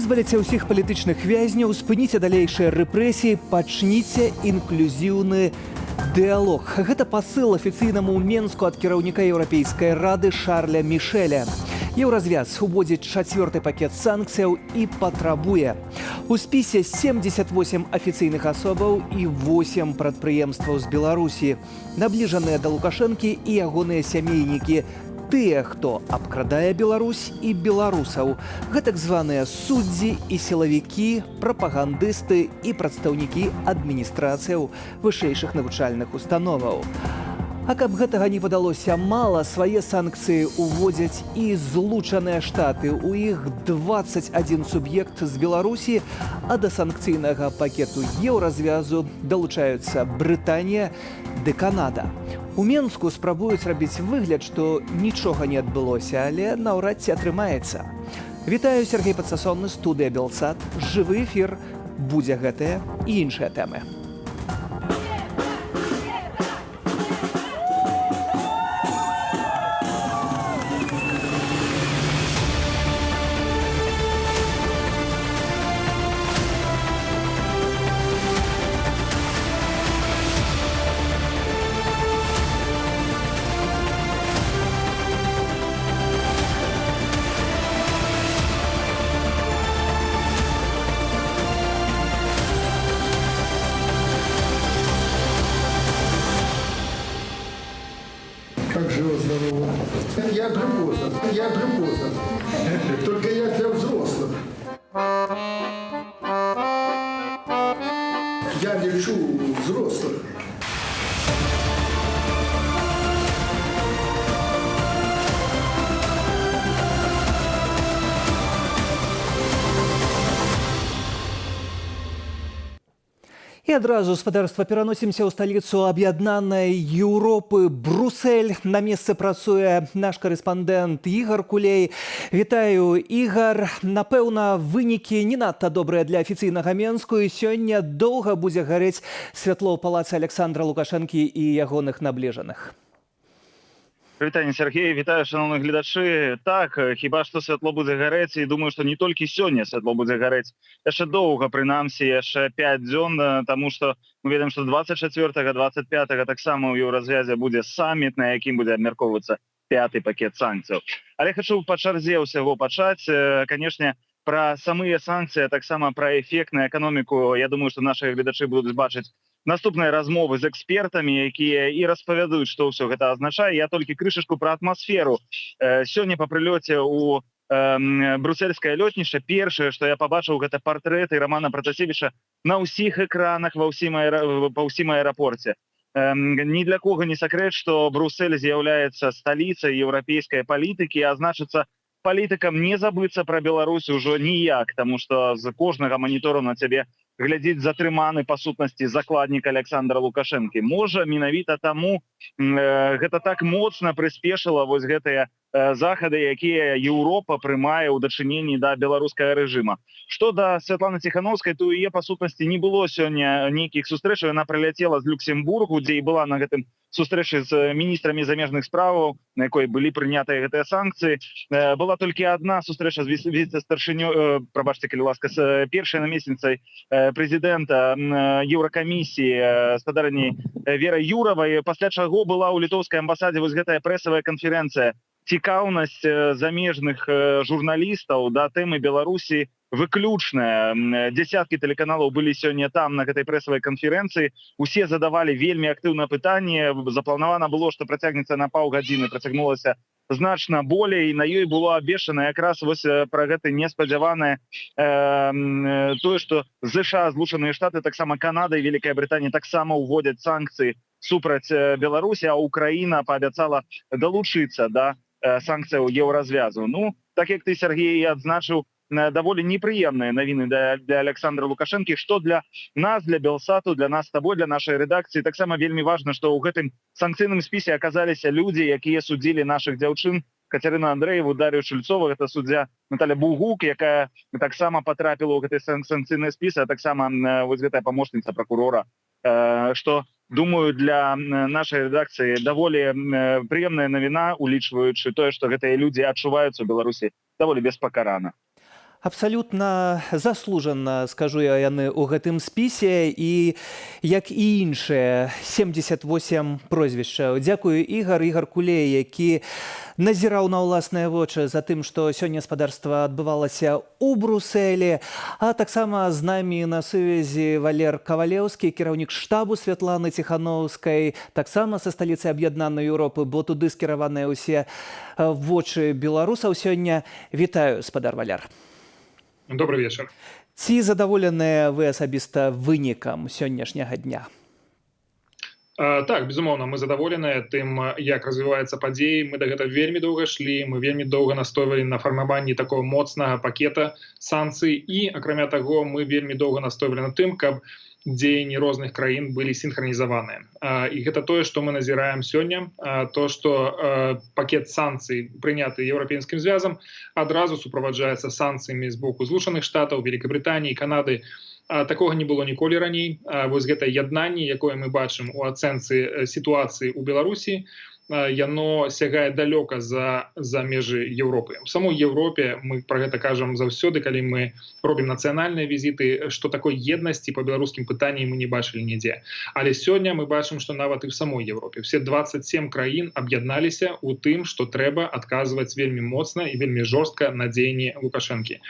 Вызваліце ўсіх палітычных вязняў, спыніце далейшыя рэпрэсіі, пачніце інклюзіўны дыалог. Гэта пасыл афіцыйнаму Менску ад кіраўніка Еўрапейскай рады Шарля Мішэля. Еўразвяз уводзіць чацвёрты пакет санкцыяў і патрабуе. У спісе 78 афіцыйных асобаў і 8 прадпрыемстваў з Беларусі, набліжаныя да Лукашэнкі і ягоныя сямейнікі, тыя, хто абкрадае Беларусь і беларусаў, гэтак званыя суддзі і сілавікі, прапагандысты і прадстаўнікі адміністрацыяў вышэйшых навучальных установаў. А каб гэтага не падалося мала, свае санкцыі ўводзяць і Злучаныя Штаты. У іх 21 суб'ект з Беларусі, а да санкцыйнага пакету Еўразвязу далучаюцца Брытанія ды Канада. У Менску спрабуюць рабіць выгляд, што нічога не адбылося, але наўрад ці атрымаецца. Вітаю, Сергей Падсасонны, студыя Белсат, жывы эфір, будзе гэтая і іншыя тэмы. Как жива-здорова. Я глюкоза. Я глюкоза. Только я для взрослых. Я лечу взрослых. І адразу, спадарства, пераносімся ў сталіцу аб'яднанай Еўропы Брусель. На месцы працуе наш карэспандэнт Ігар Кулей. Вітаю, Ігар. Напэўна, вынікі не надта добрыя для афіцыйнага Менску, і сёння доўга будзе гарэць святло ў палацы Александра Лукашэнкі і ягоных набліжаных. Прывітанне, Сергей, вітаю, шаноўныя гледачы. Так, хіба што святло будзе гарэць, і думаю, што не толькі сёння святло будзе гарэць, яшчэ доўга, прынамсі яшчэ 5 дзён, таму што мы ведаем, што 24, 25 таксама ў Еўразвязе будзе саміт, на якім будзе абмяркоўвацца пяты пакет санкцыяў. Але хачу па чарзе ўсяго пачаць. Канешне, пра самыя санкцыі, таксама пра эфект на эканоміку, я думаю, што наши гледачы будуць бачыць наступныя размовы з экспертамі, якія і распавядуць, што ўсё гэта азначае. Я толькі крышачку пра атмасферу. Сёння па прылёце у брусельскае лётнішча першае, што я пабачыў, гэта партрэты Рамана Пратасевіча на ўсіх экранах ва ўсім па ўсім аэрапорце. Ні для кого не сакрэт, што Брусель з'яўляецца сталіцай еўрапейскай палітыкі, а значыцца, палітыкам не забыцца пра Беларусь ужо ніяк, таму што з кожнага манітору на цябе глядзіць затрыманы, па сутнасці закладнік Александра Лукашэнкі. Можа, менавіта таму гэта так моцна прыспешыла вось гэтыя захады, якія Еўропа прымае ў дачыненні да беларускага рэжыма. Што да Святланы Ціхановскай, то яе па сутнасці не было сёння нейкіх сустрэчаў. Яна прыляцела з Люксембургу, дзе і была на гэтым сустрэчы з міністрамі замежных справаў, на якой былі прынятыя гэтыя санкцыі. Была толькі одна сустрэча з віце-старшыню, прабачце, калі ласка, з першай намесніцай прэзідэнта Еўракамісіі спадарыняй Верай Юравай, пасля чаго была ў літоўскай амбасадзе вось гэтая прэсавая канферэнцыя. Цікаўнасць замежных журналістаў да тэмы Беларусі выключная. Десяткі тэлеканалаў былі сёння там на гэтай прэсавай канферэнцыі, усе задавалі вельмі актыўна пытанне. Запланавана было, што працягнецца на паўгадзіны, працягнулася значна болей. На ёй было абвешчана якраз вось пра гэты неспадзяванае тое, што ЗША, Злучаныя Штаты, таксама Канада і Вялікая Брытанія таксама ўводзяць санкцыі супраць Беларусі, а Украіна паабяцала далучыцца да санкцыяў Еўразвязу. Ну, так як ты, Сергей, і адзначыў, даволі непрыемныя навіны для Александра Лукашэнкі, што для нас, для Белсату, для нас с тобой, для нашай рэдакцыі таксама вельмі важна, што ў гэтым санкцыйным спісе аказаліся людзі, якія судзілі нашых дзяўчын: Кацярыну Андрэеву, Дар'ю Чульцова, гэта суддзя Наталя Бугук, якая таксама патрапіла ў гэты санкцыйны спіс, а таксама вось гэтая памочніца пракурора, што, думаю, для нашай рэдакцыі даволі прыемная навіна, улічваючы тое, што гэтыя людзі адчуваюцца ў Беларусі даволі беспакарана. Абсалютна заслужана, скажу я, яны ў гэтым спісе і як і іншыя 78 прозвішчаў. Дзякую, Ігар. Ігар Кулей, які назіраў на ўласныя вочы за тым, што сёння, спадарства, адбывалася ў Брусэлі. А таксама з намі на сувязі Валер Кавалеўскі, кіраўнік штабу Святланы Ціханоўскай, таксама са сталіцы Аб'яднанай Еўропы, бо туды скіраваныя ўсе вочы беларусаў сёння. Вітаю, спадар Валяр. Добрый вечер. Ці задаволеныя вы асабіста вынікам сённяшняга дня? Так, безумоўна, мы задаволеныя тым, як развіваюцца падзеі. Мы да гэта вельмі доўга шлі, мы вельмі доўга настойвалі на фармаванні такого моцнага пакета санкцый, і, акрамя таго, мы вельмі доўга настойвалі на тым, каб дзеянні розных краін былі сінхранізаваныя. І гэта тое, што мы назіраем сёння, то, што пакет санкцый, прыняты Еўрапейскім звязам, адразу суправаджаецца санкцыямі з боку Злучаных Штатаў, Великабрытаніі, Канады. Такога не было ніколі раней. Вось гэта яднанне, якое мы бачым у ацэнцы сітуацыі ў Беларусі, яно сягае далёка за межы Еўропы. У самой Еўропе, мы про гэта кажам заўсёды, калі мы робім нацыянальныя візіты, што такой еднасці по беларускім пытанні мы не бачылі нідзе. Але сёння мы бачым, што нават і в самой Еўропе все 27 краін аб'ядналіся у тым, што трэба адказваць вельмі моцна і вельмі жорстка на дзеянні Лукашэнкі.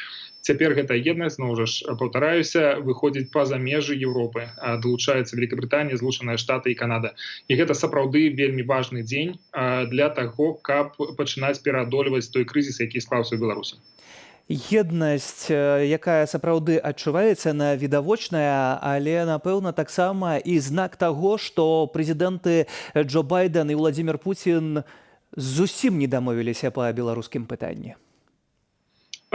Цяпер гэта еднасць, зноў жа ж паўтараюся, выходзіць па-за межы Еўропы, далучаецца Великабрытанія, Злучаныя Штаты і Канада. І гэта сапраўды вельмі важны дзень для таго, каб пачынаць пераадольваць той крызіс, які склаўся ў Беларусі. Еднасць, якая сапраўды адчуваецца на відавочная, але, напэўна, таксама і знак таго, што прэзідэнты Джо Байден і Владимир Путін зусім не дамовіліся па беларускім пытанні.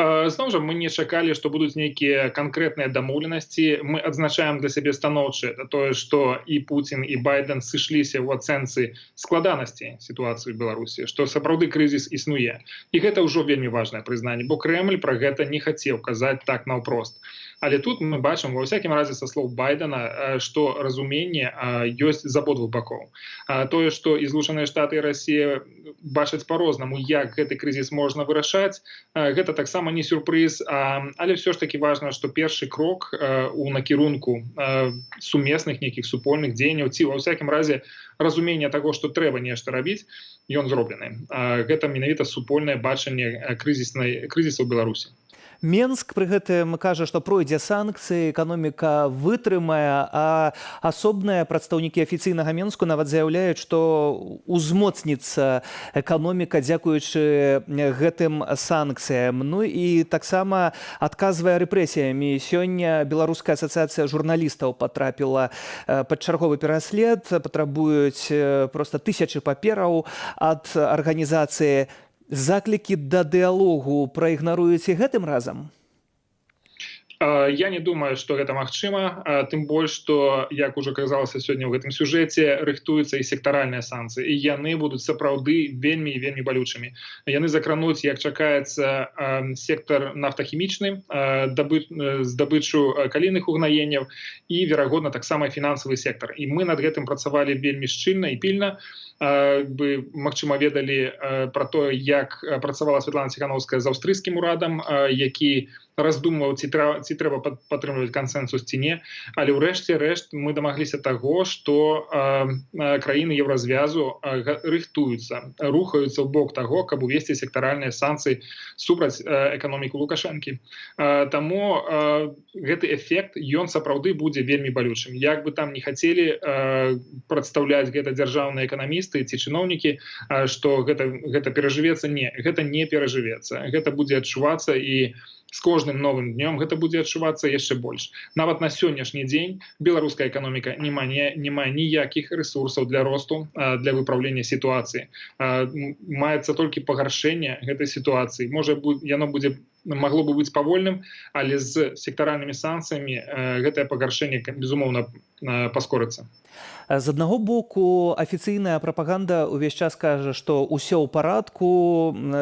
Зноў жа, мы не чакалі, што будуць нейкія канкрэтныя дамоўленасці. Мы адзначаем для сябе станоўчае тое, што і Пуцін, і Байден сышліся ў ацэнцы складанасці сітуацыі ў Беларусі, што сапраўды крызіс існуе. І гэта ўжо вельмі важнае прызнанне, бо Крэмль пра гэта не хацеў казаць так наўпрост. Але тут мы бачым, ва ўсякім разе са слоў Байдена, што разуменне ёсць з абодвух бакоў. Тое, што і Злучаныя Штаты, і Расія бачаць по-рознаму, як гэты крызіс можна вырашаць, гэта таксама не сюрпрыз, але все ж таки важна, што першы крок у накірунку сумесных нейкіх супольных дзеянняў ці, ва ўсякім разе, разумення таго, што трэба нешта рабіць, ён зроблены. Гэта менавіта супольнае бачанне крызіснай крызіса ў Беларусі. Менск пры гэтым кажа, што пройдзе санкцыі, эканоміка вытрымае, а асобныя прадстаўнікі афіцыйнага Менску нават заяўляюць, што узмоцніцца эканоміка дзякуючы гэтым санкцыям. Ну і таксама адказвае рэпрэсіямі. Сёння Беларуская асацыяцыя журналістаў патрапіла пад чарговы пераслед, патрабуюць проста тысячы папераў ад арганізацыі. Заклікі да дыалогу праігнаруюць і гэтым разам? Я не думаю, што гэта магчыма, тым больш што, як ужо казалася сёння ў гэтым сюжэце, рыхтуюцца і сектаральныя санкцыі, і яны будуць сапраўды вельмі і вельмі балючымі. Яны закрануць, як чакаецца, сектар нафтахімічны, здабычу калійных угнаенняў і, верагодна, таксама фінансавы сектар. І мы над гэтым працавалі вельмі шчыльна і пільна. Бы, магчыма, ведалі пра тое, як працавала Святлана Ціханоўская з аўстрыйскім урадам, які раздумваў, ці трэба падтрымліваць кансэнсус, ці не. Але ўрэшце рэшт мы дамагліся таго, што краіны Еўразвязу рыхтуюцца, рухаюцца ў бок таго, каб увесці сектаральныя санкцыі супраць эканоміку Лукашэнкі. Таму гэты эфект, ён сапраўды будзе вельмі балючым. Як бы там не хацелі прадстаўляць гэта дзяржаўныя эканамісты ці чыноўнікі, што гэта перажывецца, не, гэта не перажывецца. Гэта будзе адчувацца, і з кожным новым днём гэта будзе адчувацца яшчэ больш. Нават на сённяшні дзень беларуская эканоміка не мае ніякіх рэсурсаў для росту, для выпраўлення сітуацыі. Маецца толькі пагаршэнне гэтай сітуацыі. Можа, яно магло бы быць павольным, але з сектаральнымі санкцыямі гэтае пагаршэнне, безумоўна, паскорыцца. З аднаго боку, афіцыйная прапаганда ўвесь час кажа, што ўсё ў парадку,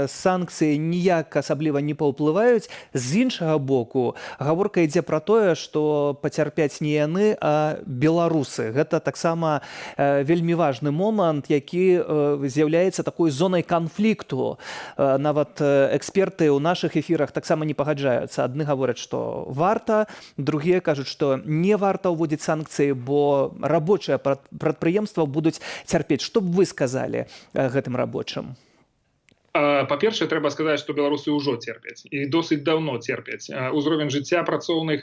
санкцыі ніяк асабліва не паўплываюць. З іншага боку, гаворка ідзе пра тое, што пацярпяць не яны, а беларусы. Гэта таксама вельмі важны момант, які з'яўляецца такой зонай канфлікту. Нават эксперты ў нашых эфірах таксама не пагаджаюцца. Адны гавораць, што варта, другія кажуць, што не варта ўводзіць санкцыі, бо рабочыя прадпрыемства будуць цярпець. Што б вы сказалі гэтым рабочым? Па-першае, трэба сказаць, што беларусы ўжо церпяць і досыць даўно церпяць. Узровень жыцця працоўных,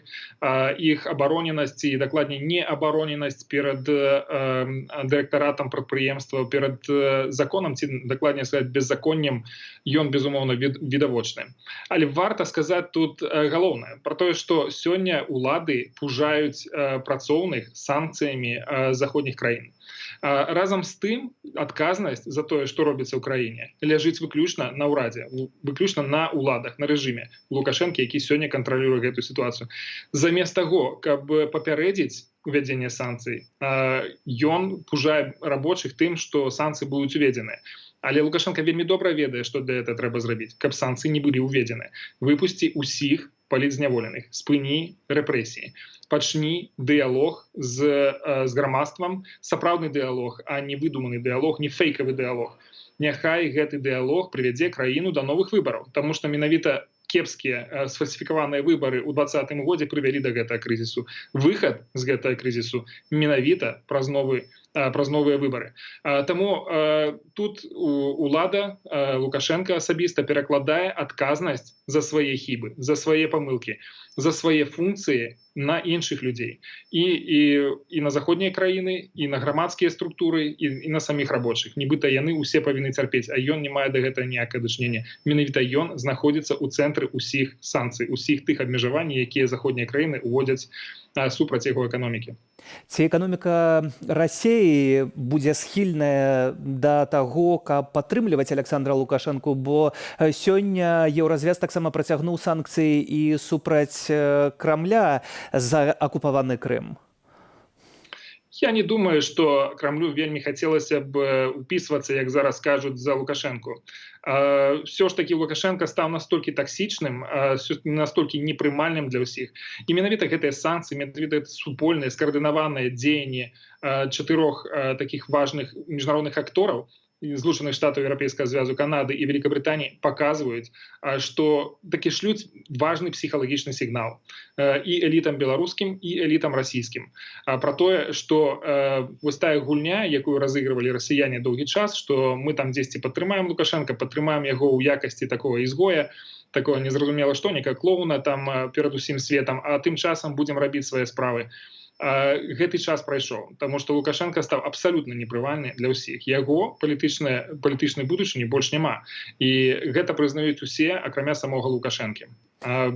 іх абароненасць і, дакладней, неабароненасць перад дырэктаратам прадпрыемства, перад законам ці, дакладней сказаць, беззаконнем, ён, безумоўна, відавочны. Але варта сказаць тут галоўнае пра тое, што сёння улады пужаюць працоўных санкцыямі заходніх краін. Разам з тым, адказнасць за тое, што робіцца ў краіне, ляжыць выключна на ўрадзе, выключна на уладах, на рэжыме Лукашэнкі, які сёння кантралюе гэтую сітуацыю. Замест таго, каб папярэдзіць увядзенне санкцый, ён пужае рабочых тым, што санкцыі будуць уведзены. Але Лукашэнка вельмі добра ведае, што для этого трэба зрабіць, каб санкцыі не былі ўведзены. Выпусці ўсіх палітзняволеных, спыні рэпрэсіі, пачні дыялог з грамадствам, сапраўдны дыялог, а не выдуманы дыялог, не фэйкавы дыялог. Няхай гэты дыялог прывядзе краіну да новых выбараў, таму што менавіта кепскія, сфальсіфікаваныя выбары ў 20-м годзе прывялі да гэтага крызісу. Выхад з гэтага крызісу менавіта праз новыя выбары. Таму тут улада, Лукашэнка асабіста перакладае адказнасць за свае хібы, за свае памылкі, за свае функцыі на іншых людзей. І на заходнія краіны, і на грамадскія структуры, і на саміх рабочых. Нібыта яны ўсе павінны цярпець, а ён не мае да гэтага ніякага дачынення. Менавіта ён знаходзіцца ў цэнтры ўсіх санкцый, усіх тых абмежаванняў, якія заходнія краіны уводзяць супраць яго эканомікі. Ці эканоміка Расеі будзе схільная да таго, каб падтрымліваць Аляксандра Лукашэнку, бо сёння Еўразвяз таксама працягнуў санкцыі і супраць Крамля за акупаваны Крым? Я не думаю, што Крамлю вельмі хацелася б упісвацца, як зараз кажуць, за Лукашэнку. Усё ж такі Лукашэнка стаў настолькі таксічным, настолькі непрымальным для ўсіх. І менавіта гэтыя санкцыі, менавіта супольныя, скаардынаваныя дзеянні чатырох такіх важных міжнародных актораў: Злучаных Штатаў, Еўрапейскага звязу, Канады і Вялікабрытаніі, паказваюць, што такі шлюць важны псіхалагічны сігнал і элітам беларускім, і элітам расійскім пра тое, што вось тая гульня, якую разыгрывалі расіяне доўгі час, што мы там дзесьці падтрымаем Лукашэнка, падтрымаем яго ў якасці такого ізгоя, такого незразумела што, некага клоуна там перад усім светам, а тым часам будзем рабіць свае справы, гэты час прайшоў, таму што Лукашэнка стаў абсалютна непрывальны для ўсіх. Яго палітычнай будучыні больш няма, і гэта прызнаюць усе, акрамя самога Лукашэнкі.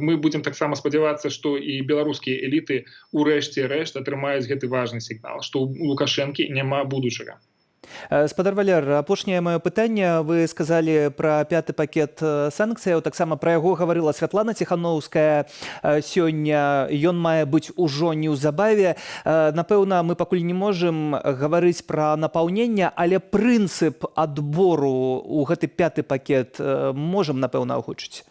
Мы будзем таксама спадзявацца, што і беларускія эліты урэшце рэшт атрымаюць гэты важны сігнал, што у Лукашэнкі няма будучага. Спадар Валер, апошняе маё пытанне. Вы сказалі пра пяты пакет санкцыяў, таксама пра яго гаварыла Святлана Ціхановская сёння. Ён мае быць ужо неўзабаве. Напэўна, мы пакуль не можам гаварыць пра напаўненне, але прынцып адбору ў гэты пяты пакет можам, напэўна, агучыць.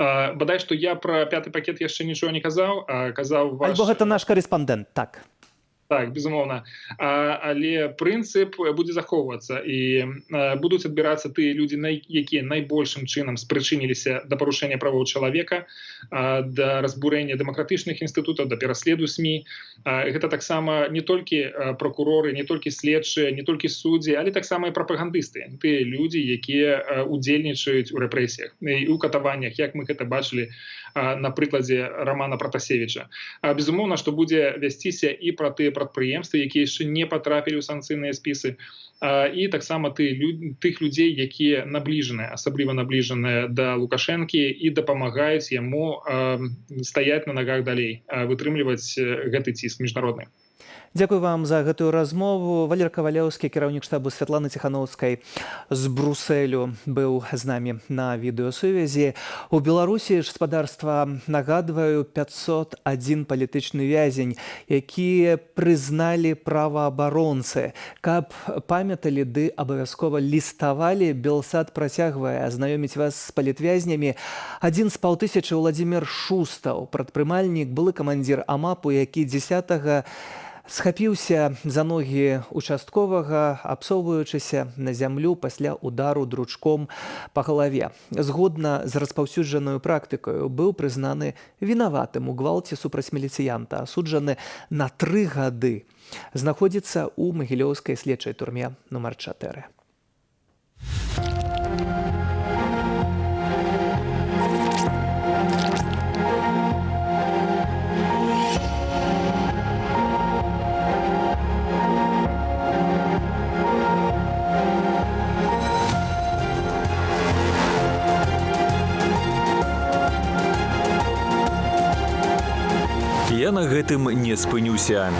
Бадай што я пра пяты пакет яшчэ нічога не казаў, а казаў ваш. Альбо гэта наш карэспандэнт, так. Так, безумоўна. Але прынцып будзе захоўвацца, і будуць адбірацца тыя людзі, якія найбольшым чынам спрычыніліся да парушэння правоў чалавека, да разбурэння дэмакратычных інстытутаў, да пераследу СМІ. Гэта таксама не толькі пракуроры, не толькі следчыя, не толькі суддзі, але таксама і прапагандысты, тыя людзі, якія удзельнічаюць у рэпрэсіях і ў катаваннях, як мы гэта бачылі на прыкладзе Рамана Пратасевіча. Безумоўна, што будзе вясціся і пра тыя прадпрыемствы, якія яшчэ не патрапілі ў санкцыйныя спісы, і таксама тых людзей, якія набліжаныя, асабліва набліжаныя да Лукашэнкі і дапамагаюць яму стаяць на нагах далей, вытрымліваць гэты ціск міжнародны. Дзякую вам за гэтую размову. Валер Кавалеўскі, кіраўнік штабу Святланы Ціханоўскай з Бруселю, быў з намі на відэасувязі. У Беларусі ж, спадарства, нагадваю, 501 палітычны вязень, які прызналі праваабаронцы. Каб памяталі ды абавязкова ліставалі, Белсат працягвае азнаёміць вас з палітвязнямі. Адзін з паўтысячы — Уладзімір Шустаў, прадпрымальнік, былы камандзір АМАПу, які 10 схапіўся за ногі участковага, абсоўваючыся на зямлю пасля удару дручком па галаве. Згодна з распаўсюджаную практыкаю, быў прызнаны вінаватым у гвалце супраць міліцыянта, асуджаны на 3 гады. Знаходзіцца ў магілёўскай следчай турме нумар 4. Я на гэтым не спынюся.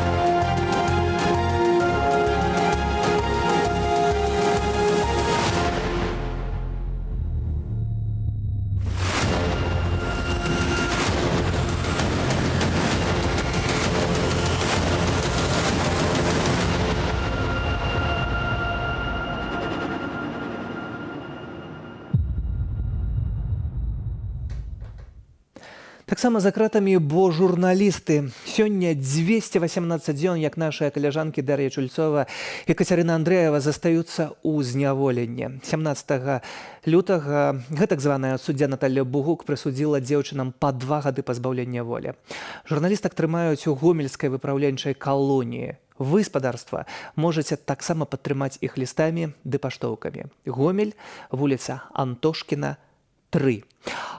Таксама за кратамі, бо журналісты. Сёння 218 дзён, як нашыя каляжанкі Дар'я Чульцова і Кацярына Андрэева застаюцца ў зняволенні. 17 лютага гэтак званая суддзя Наталля Бугук прысудзіла дзеўчынам па 2 гады пазбаўлення волі. Журналістак трымаюць у гомельскай выпраўленчай калоніі. Вы, спадарства, можаце таксама падтрымаць іх лістамі ды паштоўкамі. Гомель, вуліца Антошкіна, 3.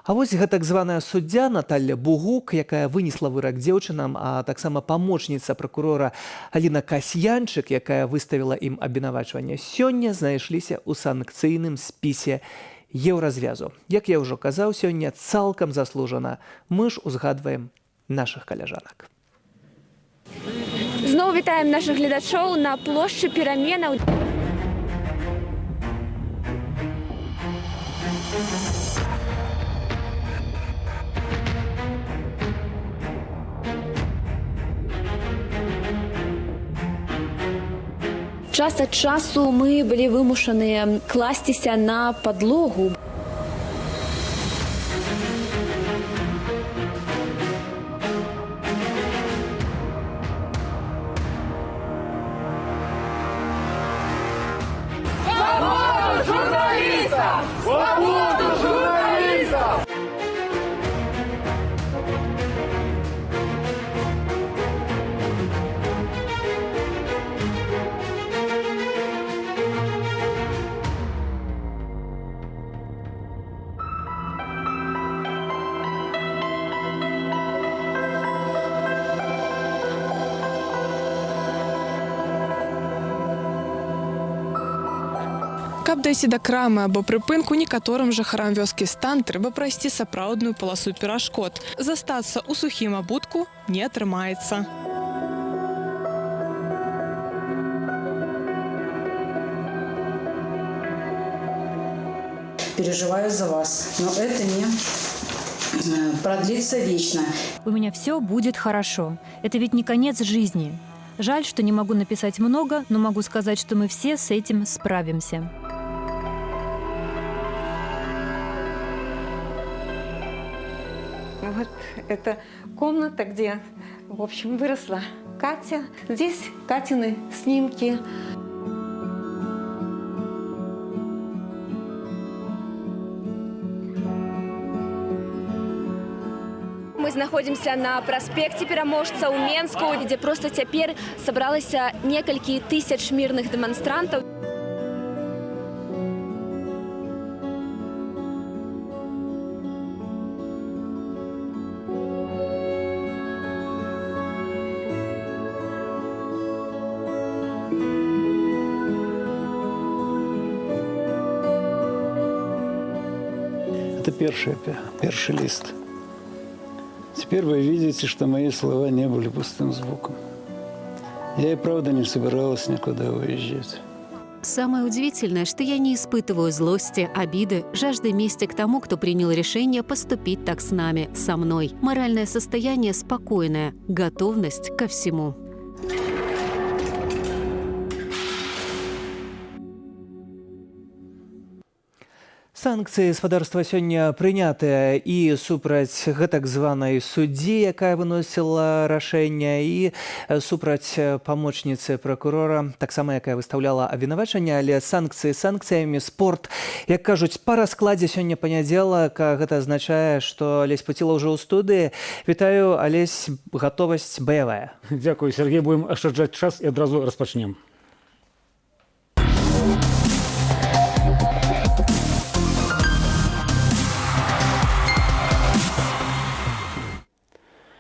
А вось гэтак званая суддзя Наталля Бугук, якая вынесла вырак дзеўчынам, а таксама памочніца пракурора Аліна Касьянчык, якая выставіла ім абвінавачванне, сёння знайшліся ў санкцыйным спісе Еўразвязу. Як я ўжо казаў, сёння цалкам заслужана. Мы ж узгадваем нашых каляжанак. Зноў вітаем нашых гледачоў на плошчы Пераменаў. Час ад часу мы былі вымушаныя класціся на падлогу. Каб дайсці да крамы або прыпынку, некаторым жыхарам вёскі Стан трэба прайсці сапраўдную паласу перашкод. Застацца ў сухім абутку не атрымаецца. Переживаю за вас, но это не продлится вечно. У меня все будет хорошо. Это ведь не конец жизни. Жаль, что не могу написать много, но могу сказать, что мы все с этим справимся. Вот это комната, где, в общем, выросла Катя. Здесь Катины снимки. Мы знаходзімся на праспекце Пераможцаў у Менску, дзе проста цяпер сабралася некалькі тысяч мірных дэманстрантаў. Это першы лист. Теперь вы видите, что мои слова не были пустым звуком. Я и правда не собиралась никуда уезжать. Самое удивительное, что я не испытываю злости, обиды, жажды мести к тому, кто принял решение поступить так с нами, со мной. Моральное состояние спокойное, готовность ко всему. Санкцыі, спадарства, сёння прынятыя і супраць гэтак званай суддзі, якая выносіла рашэнне, і супраць памочніцы пракурора, таксама якая выстаўляла абвінавачанне, але санкцыі санкцыямі, спорт, як кажуць, па раскладзе сёння панядзелак, а гэта азначае, што Алесь Пуціла ўжо ў студыі. Вітаю, Алесь, гатовасць баявая. Дзякую, Сяргей, будем ашчаджаць час і адразу распачнем.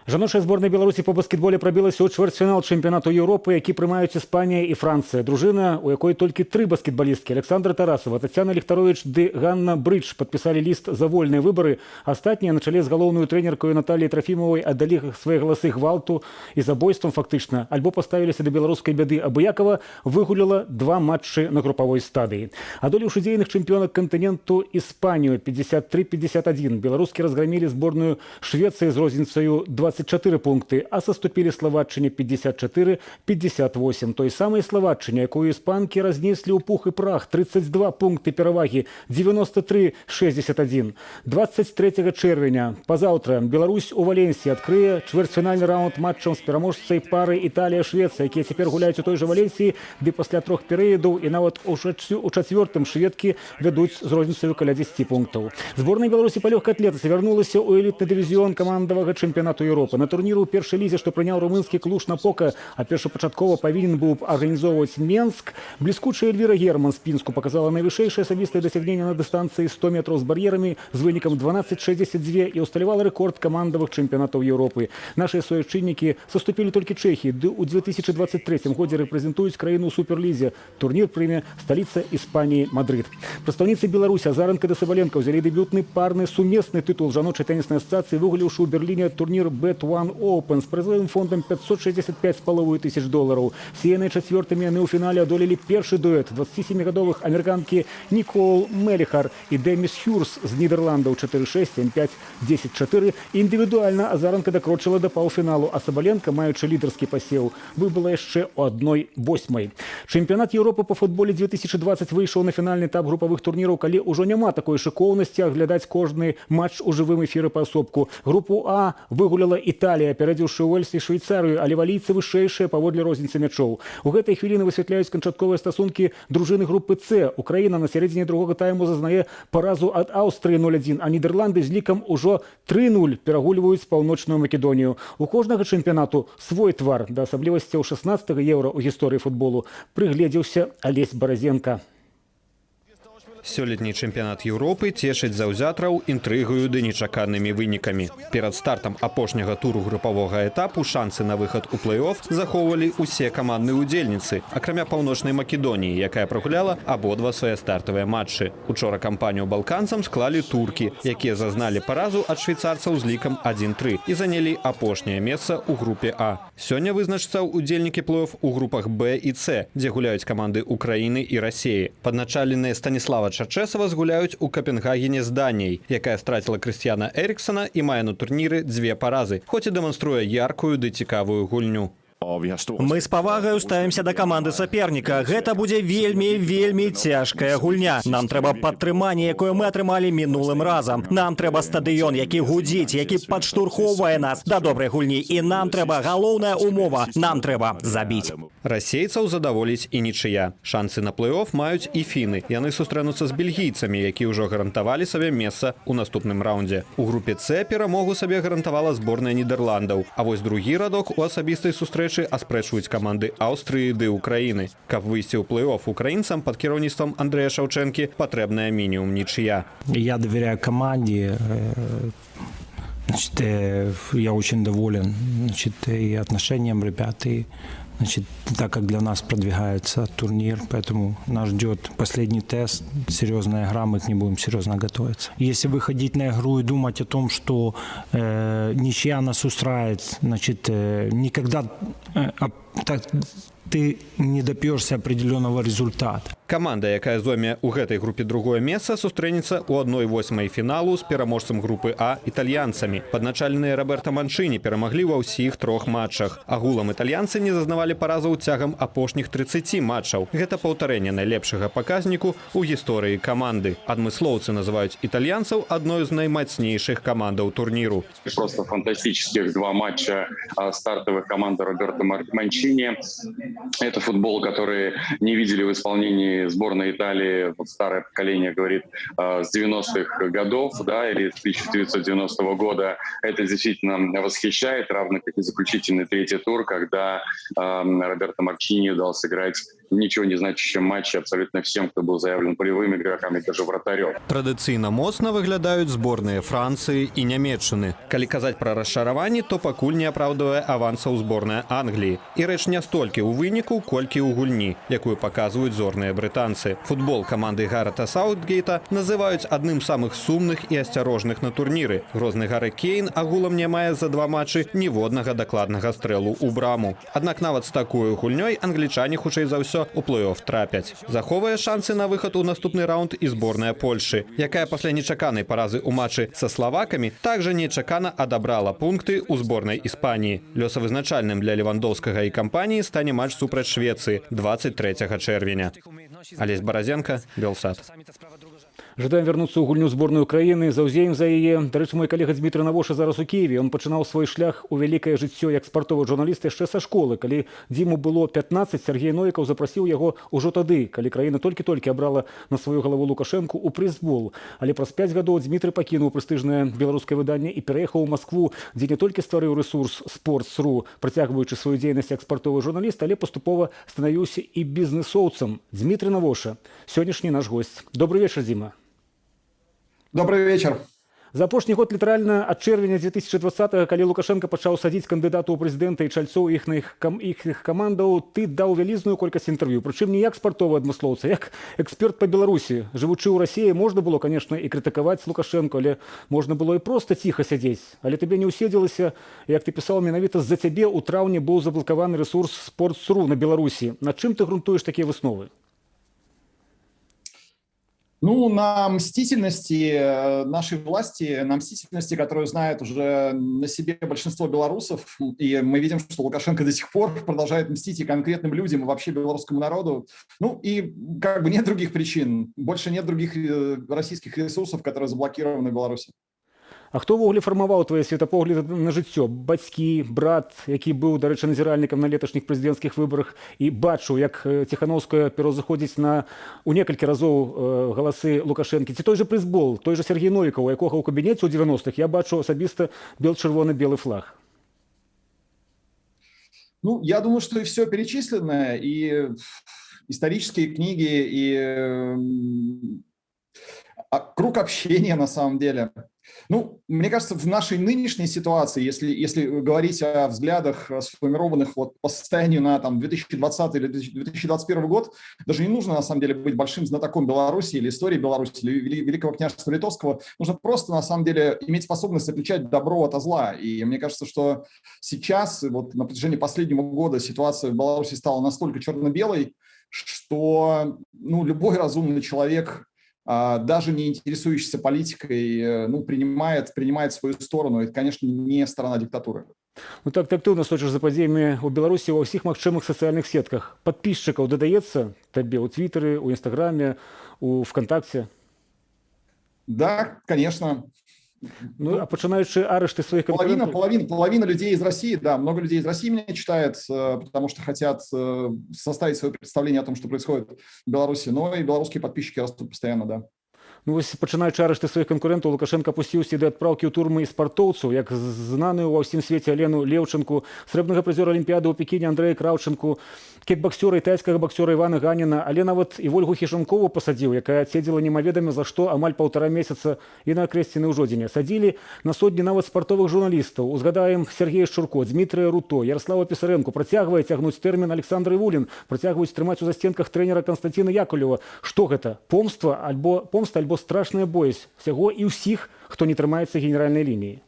Жаночая зборная Беларусі по баскетболе прабілася ў чвэрцьфінал чэмпіянату Еўропы, які прымаюць Іспанія і Францыя. Дружына, у якой толькі тры баскетбалісткі: Аляксандра Тарасава, Таццяна Ліхтаровіч ды Ганна Брыдж, падпісалі ліст за вольныя выбары. Астатнія на чале з галоўнаю трэнеркаю Наталіяй Трафімавай аддалі свае галасы гвалту і забойствам фактычна, альбо паставіліся да беларускай бяды абыякава, выгуляла два матчы на групавой стадыі. Адолеўшы дзейных чэмпіёнак кантыненту Іспанію 53-51, беларускі разграмілі зборную Швецыі з розніцаю 24 пункты, а саступілі Словаччыне 54-58. Той самай Словаччыне, якую іспанкі разнеслі ў пух і прах, 32 пункты перавагі, 93-61. 23 чэрвеня, пазаўтра, Беларусь у Валенсіі адкрые чвэрцьфінальны раунд матчам з пераможцай пары Італія-Швецыя, якія цяпер гуляюць у той жа Валенсіі, ды пасля трох перыядаў і нават у чацвёртым шведкі вядуць з розніцаю каля 10 пунктаў. Зборная Беларусі па лёгкай атлетыцы вярнулася ў элітны дывізіён камандавага чэмпіянату Еўропы. На турніру ў першай лізе, што прыняў румынскі Клуж-Напока, а першапачаткова павінен быў арганізоўваць Менск, бліскучая Эльвіра Герман з Пінску паказала найвышэйшае асабістае дасягненне на дыстанцыі 100 метраў з бар'ерамі з вынікам 12,62 і ўсталявала рэкорд камандавых чэмпіянатаў Еўропы. Нашыя суайчыннікі саступілі толькі Чэхіі, ды ў 2023 годзе рэпрэзентуюць краіну ў суперлізе. Турнір прыме сталіца Іспаніі Мадрыд. Прадстаўніцы Беларусі Азаранка ды Сабаленка ўзялі дэбютны парны сумесны тытул жаночай тэніснай асацыяцыі, выгуляўшы ў Берліне турнір Bet1 Open з прызавым фондам 565,5 тысяч долараў. Сеяныя чацвёртымі, яны ў фінале адолелі першы дуэт 27-гадовых амерыканкі Нікол Меліхар і Дэміс Хюрс з Нідерландаў 4-6, 7-5, 10-4. Індывідуальна Азаранка дакрочыла да паўфіналу, а Сабаленка, маючы лідарскі пасеў, выбыла яшчэ ў 1/8. Чэмпіянат Еўропы па футболе 2020 выйшаў на фінальны этап групавых турніраў, калі ўжо няма такой шыкоўнасці аглядаць кожны матч у жывым эфіры паасобку. Групу А выгуляла Італія, апярэдзіўшы Уэльс і Швейцарыю, але валійцы вышэйшыя паводле розніцы мячоў. У гэтай хвіліны высвятляюць канчатковыя стасункі дружыны групы С. Украіна на сярэдзіне другога тайму зазнае паразу ад Аўстрыі 0-1, а Нідерланды з лікам ужо 3-0 перагульваюць Паўночную Македонію. У кожнага чэмпіянату свой твар, да асаблівасцяў 16 еўра ў гісторыі футболу прыгледзеўся Алесь Баразенка. Сёлетні чэмпіянат Еўропы цешыць заўзятараў інтрыгаю ды нечаканымі вынікамі. Перад стартам апошняга туру групавога этапу шансы на выхад у плэй-офф захоўвалі ўсе камандныя удзельніцы, акрамя Паўночнай Македоніі, якая прагуляла абодва свае стартавыя матчы. Учора кампанію балканцам склалі туркі, якія зазналі паразу ад швейцарцаў з лікам 1-3 і занялі апошняе месца ў групе А. Сёння вызначацца ўдзельнікі плэй-офф у групах Б і С, дзе гуляюць каманды Украіны і Расеі. Падначаленыя Станіслава Чарчэсава згуляюць у Капенгагене з Даніяй, якая страціла Крысціяна Эріксана і мае на турніры дзве паразы, хоць і дэманструе яркую ды цікавую гульню. Мы з павагаю ставімся да каманды саперніка. Гэта будзе вельмі, вельмі цяжкая гульня. Нам трэба падтрыманне, якое мы атрымалі мінулым разам. Нам трэба стадыён, які гудзіць, які падштурхоўвае нас да добрай гульні. І нам трэба галоўная умова. Нам трэба забіць. Расейцаў задаволіць і нічыя. Шансы на плэй-офф маюць і фіны. Яны сустрэнуцца з бельгійцамі, якія ўжо гарантавалі сабе месца ў наступным раўндзе. У групе С перамогу сабе гарантавала зборная Нідерландаў. А вось другі радок у асабістай сустрэчы аспрэчваюць каманды Аўстрыі ды Украіны. Каб выйсці ў плэй-офф украінцам пад кіраўніцтвам Андрэя Шаўчэнкі, патрэбная мінімум нічыя. Я доверяю команде. Значит, я очень доволен, значит, и отношением ребят, и, значит, так как для нас продвигается турнир, поэтому нас ждет последний тест, серьезная игра, мы к ней будем серьезно готовиться. Если выходить на игру и думать о том, что ничья нас устраивает, значит, никогда так ты не добьешься определенного результата. Каманда, якая зойме ў гэтай групе другое месца, сустрэнецца ў 1/8 фіналу з пераможцам групы А італьянцамі. Падначаленыя Роберта Манчыні перамаглі ва ўсіх трох матчах. Агулам італьянцы не зазнавалі паразаў цягам апошніх 30 матчаў. Гэта паўтарэнне найлепшага паказніку ў гісторыі каманды. Адмыслоўцы называюць італьянцаў адной з наймацнейшых камандаў турніру. Просто фантастических два матча стартовых команды Роберто Манчини. Это футбол, который не видели в исполнении сборной Италии, вот старое поколение говорит, с 90-х годов, да, или с 1990 года. Это действительно восхищает, равно как и заключительный третий тур, когда Роберто Манчини дал сыграть ничего не значащем матче абсолютно всем, кто был заявлен полевым игрокам и даже вратарем. Традыцыйна моцна выглядаюць зборныя Францыі і Нямеччыны. Калі казаць пра расчараванні, то пакуль не апраўдвае авансаў зборная Англіі. І рэч не столькі ў выніку, колькі ў гульні, якую паказваюць зорныя брытанцы. Футбол каманды Гарэта Саўтгейта называюць адным з самых сумных і асцярожных на турніры. Грозны Гары Кейн агулам не мае за два матчы ніводнага дакладнага стрэлу ў браму. Аднак нават з такой гульнёй англічане, хутчэй за ўсё, у плэй-оф трапяць. Захоўвае шансы на выхад у наступны раунд і зборная Польшы, якая пасля нечаканай паразы ў матчы са славакамі такжа нечакана адабрала пункты ў зборнай Іспаніі. Лёсавызначальным для Левандоўскага і кампаніі стане матч супраць Швецыі 23 чэрвеня. Алесь Баразенка, Белсат. Жадаем вярнуцца ў гульню зборную краіны, заўзеем за яе. Дарэчы, мой калега Дзмітрый Навоша зараз у Кіеве. Ён пачынаў свой шлях у вялікае жыццё як спартовы журналіст яшчэ са школы. Калі Дзіму было 15, Сяргей Новікаў запрасіў яго ўжо тады, калі краіна толькі-толькі абрала на сваю галаву Лукашэнку, у прэсбол. Але праз 5 гадоў Дзмітрый пакінуў прэстыжнае беларускае выданне і пераехаў у Маскву, дзе не толькі стварыў рэсурс Sports.ru, працягваючы сваю дзейнасць як спартовы журналіст, але паступова станавіўся і бізнесоўцам. Дзмітрый Навоша, сённяшні наш госць. Добры вечар, Дзіма. Добрый вечер. За апошні год, літаральна ад чэрвеня 2020, калі Лукашэнка пачаў садзіць кандыдатаў у прэзідэнта і чальцоў іхных камандаў, ты даў вялізную колькасць інтэрв'ю. Прычым не як спартовы адмыслоўца, як эксперт па Беларусі. Жывучы ў Расіі, можна было, конечно, і крытыкаваць Лукашэнку, але можна было і проста ціха сядзець. Але табе не ўседзелася, як ты пісаў, менавіта з-за цябе ў траўні быў заблакаваны рэсурс Sports.ru на Беларусі. На чым ты грунтуеш такія высновы? Ну, на мстительности нашей власти, на мстительности, которую знает уже на себе большинство белорусов. И мы видим, что Лукашенко до сих пор продолжает мстить и конкретным людям, и вообще белорусскому народу. Ну, и как бы нет других причин. Больше нет других российских ресурсов, которые заблокированы в Беларуси. А хто ўвогуле фармаваў твае светапогляды на жыццё? Бацькі, брат, які быў, дарэчы, назіральнікам на леташніх прэзідэнцкіх выбарах і бачыў, як Ціханоўская пераўзыходзіць на у некалькі разоў галасы Лукашэнкі, ці той жа прэсбол, той жа Сяргей Новікаў, у якога ў кабінеце ў 90-х я бачу асабіста бел-чырвона-белы флаг? Ну, я думаю, что и все перечисленное, и исторические книги, и круг общения на самом деле. Ну, мне кажется, в нашей нынешней ситуации, если говорить о взглядах, сформированных вот по состоянию на там, 2020 или 2021 год, даже не нужно, на самом деле, быть большим знатоком Беларуси или истории Беларуси, или Великого княжества Литовского. Нужно просто, на самом деле, иметь способность отличать добро от зла. И мне кажется, что сейчас, вот на протяжении последнего года ситуация в Беларуси стала настолько черно-белой, что, ну, любой разумный человек, даже не интересующийся политикой, ну, принимает свою сторону. Это, конечно, не сторона диктатуры. Ну так, ты актыўна сочыш за падзеямі ў Беларусі ва ўсіх магчымых сацыяльных сетках. Падпісчыкаў дадаецца табе ў Твітары, у Інстаграме, у ВКонтакте? Да, конечно. Ну, а пачынаючы арышты сваіх Половина, канкурэнтаў. половина людей из России, да, много людей из России меня читает, потому что хотят составить свое представление о том, что происходит в Беларуси, но и белорусские подписчики растут постоянно, да. Ну вось, пачынаючы арышты сваіх канкурэнтаў, Лукашэнка апусціўся да адпраўкі ў турмы і спартоўцаў, як знаную ва ўсім свеце Алену Леўчанку, срэбнага прызёра Алімпіяды ў Пекіне Андрэя Краўчанку, кікбаксёра і тайскага баксёра Івана Ганіна, але нават і Вольгу Хіжанкову пасадзіў, якая адседзела немаведама за што амаль паўтара месяца і на Акрэсціна ў Жодзіне. Садзілі на сотні нават спартовых журналістаў. Узгадаем Сяргея Шчурко, Дзмітрыя Руто, Яраслава Пісарэнку, працягвае цягнуць тэрмін Аляксандр Івулін, працягваюць трымаць у засценках трэнера Канстанціна Якаўлева. Што гэта? Помства альбо помста, альбо страшная боязь усяго і ўсіх, хто не трымаецца генеральнай лініі?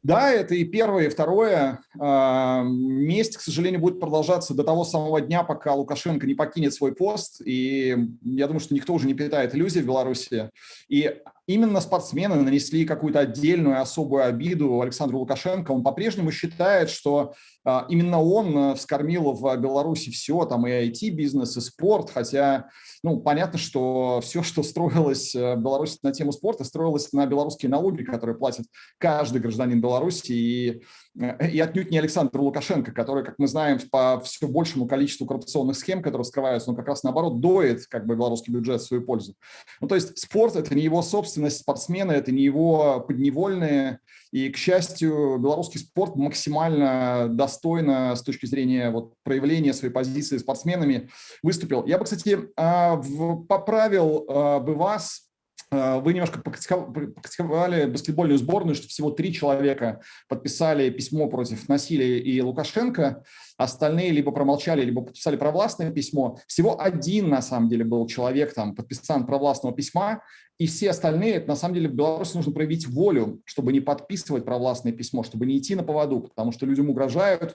Да, это и первое, и второе. Месть, к сожалению, будет продолжаться до того самого дня, пока Лукашенко не покинет свой пост. И я думаю, что никто уже не питает иллюзий в Беларуси. И именно спортсмены нанесли какую-то отдельную особую обиду Александру Лукашенко. Он по-прежнему считает, что именно он вскормил в Беларуси все, там и IT-бизнес, и спорт, хотя, ну, понятно, что все, что строилось в Беларуси на тему спорта, строилось на белорусские налоги, которые платит каждый гражданин Беларуси, и отнюдь не Александр Лукашенко, который, как мы знаем, по все большему количеству коррупционных схем, которые вскрываются, он как раз наоборот доит как бы белорусский бюджет в свою пользу. Ну, то есть спорт – это не его собственность, спортсмены – это не его подневольные, и, к счастью, белорусский спорт максимально достойно с точки зрения вот проявления своей позиции спортсменами выступил. Я бы, кстати, поправил бы вас. Вы немножко покритиковали баскетбольную сборную, что всего 3 человека подписали письмо против насилия и Лукашенко. Остальные либо промолчали, либо подписали провластное письмо. Всего один, на самом деле, был человек, там, подписан провластного письма, и все остальные, это, на самом деле, в Беларуси нужно проявить волю, чтобы не подписывать провластное письмо, чтобы не идти на поводу, потому что людям угрожают,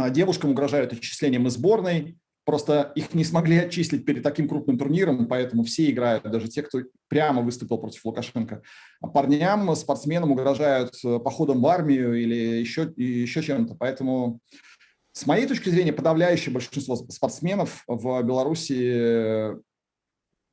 девушкам угрожают отчислением из сборной. Просто их не смогли отчислить перед таким крупным турниром, поэтому все играют, даже те, кто прямо выступил против Лукашенко. А парням, спортсменам угрожают походом в армию или еще чем-то. Поэтому, с моей точки зрения, подавляющее большинство спортсменов в Беларуси,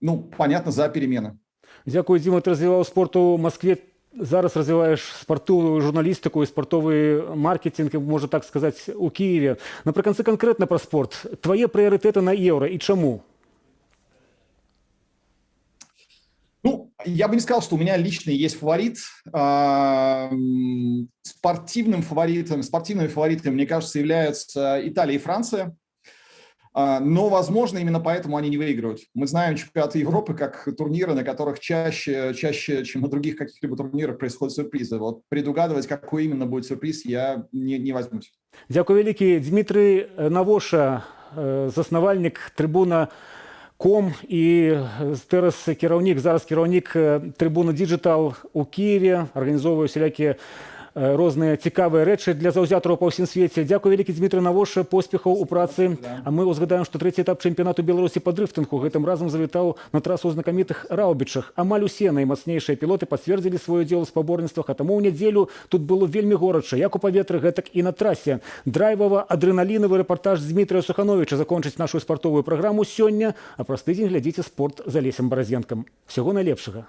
ну, понятно, за перемены. Дзякую, Дзіма, ты развіваў спорт у Маскве. Зараз развіваеш спартыўную журналістыку і спартовы маркетинг, можна так сказаць, у Кіеве. Напрыканцы канкрэтна пра спорт. Твае прыярытэты на Еўра і чаму? Ну, я бы не сказал, что у меня лично есть фаворит. Спортивными фаворитами, мне кажется, являются Италия и Франция. Но, возможно, именно поэтому они не выигрывают. Мы знаем чемпионаты Европы как турниры, на которых чаще, чем на других каких-либо турнирах происходят сюрпризы. Вот предугадывать, какой именно будет сюрприз, я не возьмусь. Дзякуй вялікі. Дзмітрый Навоша, заснавальнік Трыбуна ком і зараз кіраўнік Трыбуна Дыджытал у Кіеве, арганізоўвае усялякія розныя цікавыя рэчы для заўзятараў па ўсім свеце. Дзякуй вялікі, Дзмітрый Навоша, поспехаў у працы. А мы ўзгадаем, што трэці этап чэмпіянату Беларусі па дрыфтынгу гэтым разам завітаў на трасу ў знакамітых Раўбічах. Амаль усе наймацнейшыя пілоты пацвердзілі свой удзел у спаборніцтвах, а таму ў нядзелю тут было вельмі горача, як у паветры, гэтак і на трасе. Драйвава-адрэналінавы рэпартаж Дзмітрыя Сухановіча закончыць нашу спартовую праграму сёння, а праз тыдзень глядзіце спорт за Лесем Баразенкам. Усяго найлепшага.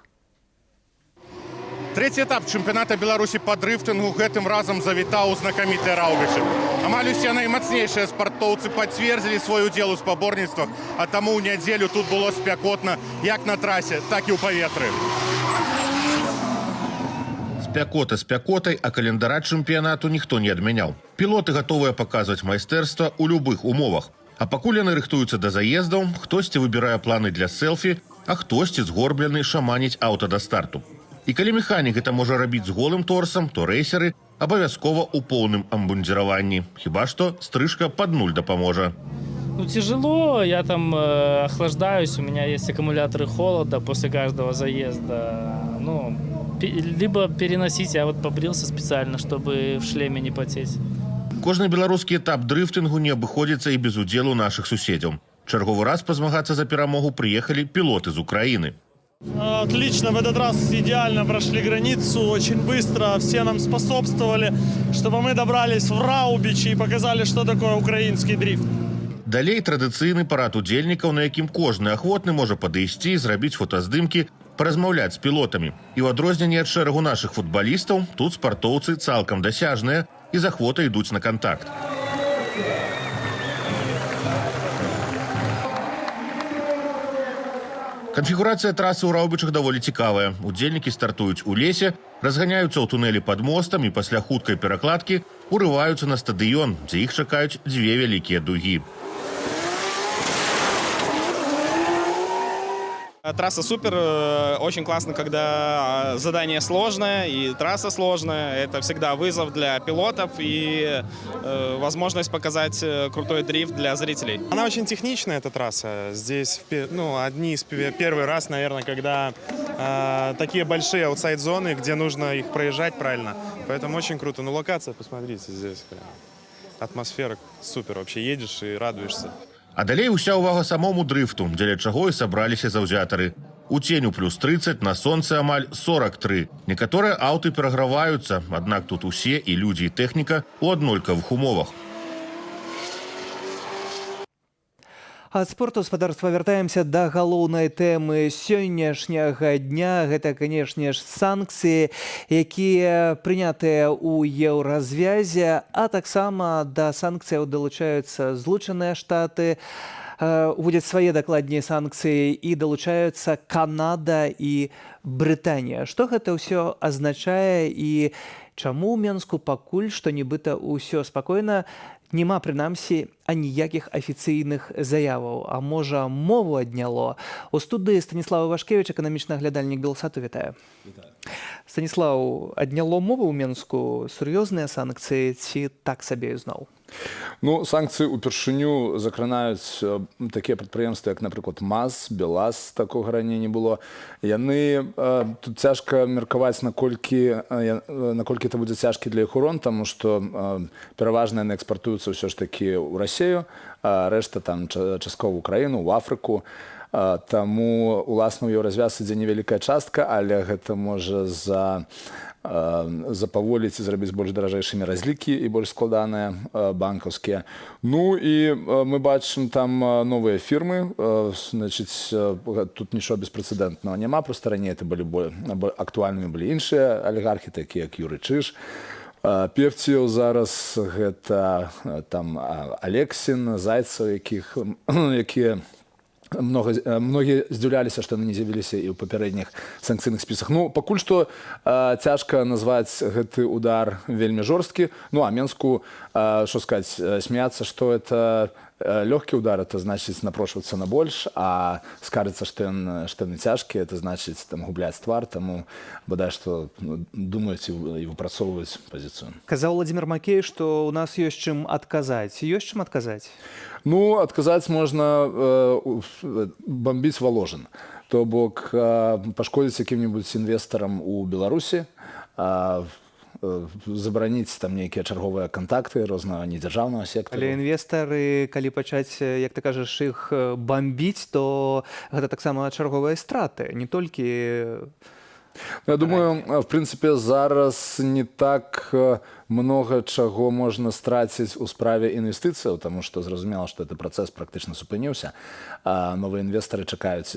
Трэці этап чэмпіяната Беларусі па дрыфтынгу гэтым разам завітаў у знакамітыя Раўбічы. Амаль усе наймацнейшыя спартоўцы пацвердзілі свой удзел у спаборніцтвах, а таму ў нядзелю тут было спякотна як на трасе, так і ў паветры. Спякота спякотай, а календара чэмпіянату ніхто не адмяняў. Пілоты гатовыя паказваць майстэрства ў любых умовах. А пакуль яны рыхтуюцца да заездаў, хтосьці выбірае планы для сэлфі, а хтосьці згорблены шаманіць аўта да старту. І калі механік гэта можа рабіць з голым торсам, то рэйсеры абавязкова ў поўным абмундзіраванні. Хіба што стрыжка пад нуль дапаможа. Ну, тяжело, я там охлаждаюсь, у меня есть аккумуляторы холода после каждого заезда. Ну, либо переносить, я вот побрился специально, чтобы в шлеме не потеть. Кожны беларускі этап дрыфтынгу не абыходзіцца і без удзелу нашых суседзяў. Чарговы раз пазмагацца за перамогу прыехалі пілоты з Украіны. Отлично, в этот раз идеально прошли границу, очень быстро, все нам способствовали, чтобы мы добрались в Раубичи и показали, что такое украинский дрифт. Далей традыцыйны парад удзельнікаў, на якім кожны ахвотны можа падысці, зрабіць фотаздымкі, паразмаўляць з пілотамі. І ў адрозненне ад шэрагу нашых футбалістаў, тут спартоўцы цалкам дасяжныя і з ахвотай ідуць на кантакт. Канфігурацыя трасы ў Раўбічах даволі цікавая. Удзельнікі стартуюць у лесе, разганяюцца ў тунэлі пад мостам і пасля хуткай перакладкі урываюцца на стадыён, дзе іх чакаюць дзве вялікія дугі. Трасса супер, очень классно, когда задание сложное и трасса сложная. Это всегда вызов для пилотов и возможность показать крутой дрифт для зрителей. Она очень техничная, эта трасса. Здесь ну, одни из первый раз, наверное, когда такие большие аутсайд-зоны, где нужно их проезжать правильно. Поэтому очень круто. Ну, локация, посмотрите, здесь прям атмосфера супер. Вообще едешь и радуешься. А далей уся ўвага самому дрыфту, дзеля чаго і сабраліся заўзятары. У ценю плюс 30, на сонцы амаль 43. Некаторыя аўты пераграваюцца, аднак тут усе, і людзі, і тэхніка, у аднолькавых умовах. Ад спорту, спадарства, вяртаемся да галоўнай тэмы сённяшняга дня. Гэта, канешне ж, санкцыі, якія прынятыя ў Еўразвязе, а таксама да санкцыяў далучаюцца Злучаныя Штаты, уводзяць свае, дакладней, санкцыі, і далучаюцца Канада і Брытанія. Што гэта ўсё азначае і чаму ў Менску пакуль што нібыта ўсё спакойна, няма прынамсі аніякіх афіцыйных заяваў? А можа, мову адняло? У студыі Станіслаў Івашкевіч, эканамічны аглядальнік Белсату. Вітаю. Станіслаў, адняло мову ў Менску? Сур'ёзныя санкцыі ці так сабе ізноў? Ну, санкцыі упершыню закранаюць такія прадпрыемствы, як, напрыклад, МАЗ, БелАЗ, такога раней не было. Яны тут цяжка меркаваць, наколькі это будзе цяжкі для іх урон, таму што пераважна яны экспартуюцца ўсё ж такі ў Расею, а рэшта там часткова ў Украіну, ў Афрыку. Таму уласна ў Еўразвяз ідзе невялікая частка, але гэта можа запаволіць і зрабіць больш даражэйшымі разлікі і больш складаныя банкаўскія. Ну і мы бачым там новыя фірмы, значыць, тут нічого беспрэцэдэнтнага няма, проста раней это былі актуальнымі былі іншыя алігархі, такія як Юры Чыж. Певцеў, зараз гэта там Алексін, Зайцаў, якія многія здзіўляліся, што яны не з'явіліся і ў папярэдніх санкцыйных спісах. Ну, пакуль што цяжка назваць гэты удар вельмі жорсткі. Ну а Менску, що сказаць, смяяцца, што это лёгкі удар, это значыць напрошвацца на больш, а скардзіцца, што ён цяжкі, это значыць там губляць твар, таму бадай што, ну, думаюць і выпрацоўваюць пазіцыю. Казаў Владимир Макей, што ў нас ёсць чым адказаць. Ёсць чым адказаць? Ну, адказаць можна бомбіць Валожын. То бок пашкодзіць якім-небудзь інвестарам у Беларусі, забараніць там нейкія чарговыя кантакты рознага недзяржаўнага сектару. Але інвестары, калі пачаць, як ты кажаш, іх бамбіць, то гэта таксама чарговыя страты, не толькі Ну, я думаю, в прынцыпе, зараз не так много чаго можна страціць у справе інвестыцыяў, таму што зразумела, што гэты працэс практычна супыніўся. Новыя інвестары чакаюць,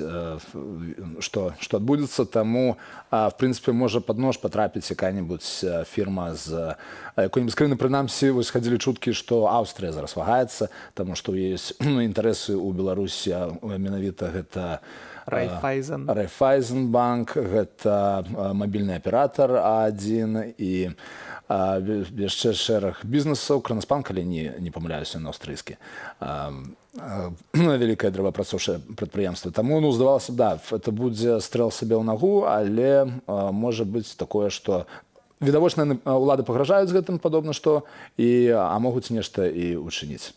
што адбудзецца, таму, в прынцыпе, можа пад нож патрапіць якая-небудзь фірма з якой-небудзь краіны. Прынамсі, вось хадзілі чуткі, што Аўстрыя зараз вагаецца, таму што ёсць інтарэсы ў Беларусі, менавіта гэта Райфайзен. Райфайзенбанк, гэта мабільны аператар А1 і яшчэ шэраг бізнесаў, Кронаспан, калі не памыляюся, на аўстрыйскі. Вялікае дрэваапрацоўчае прадпрыемства. Таму, ну, здавалася б, да, это будзе стрэл сабе ў нагу, але можа быць такое, што відавочна улады пагражаюць гэтым, падобна што і могуць нешта і учыніць.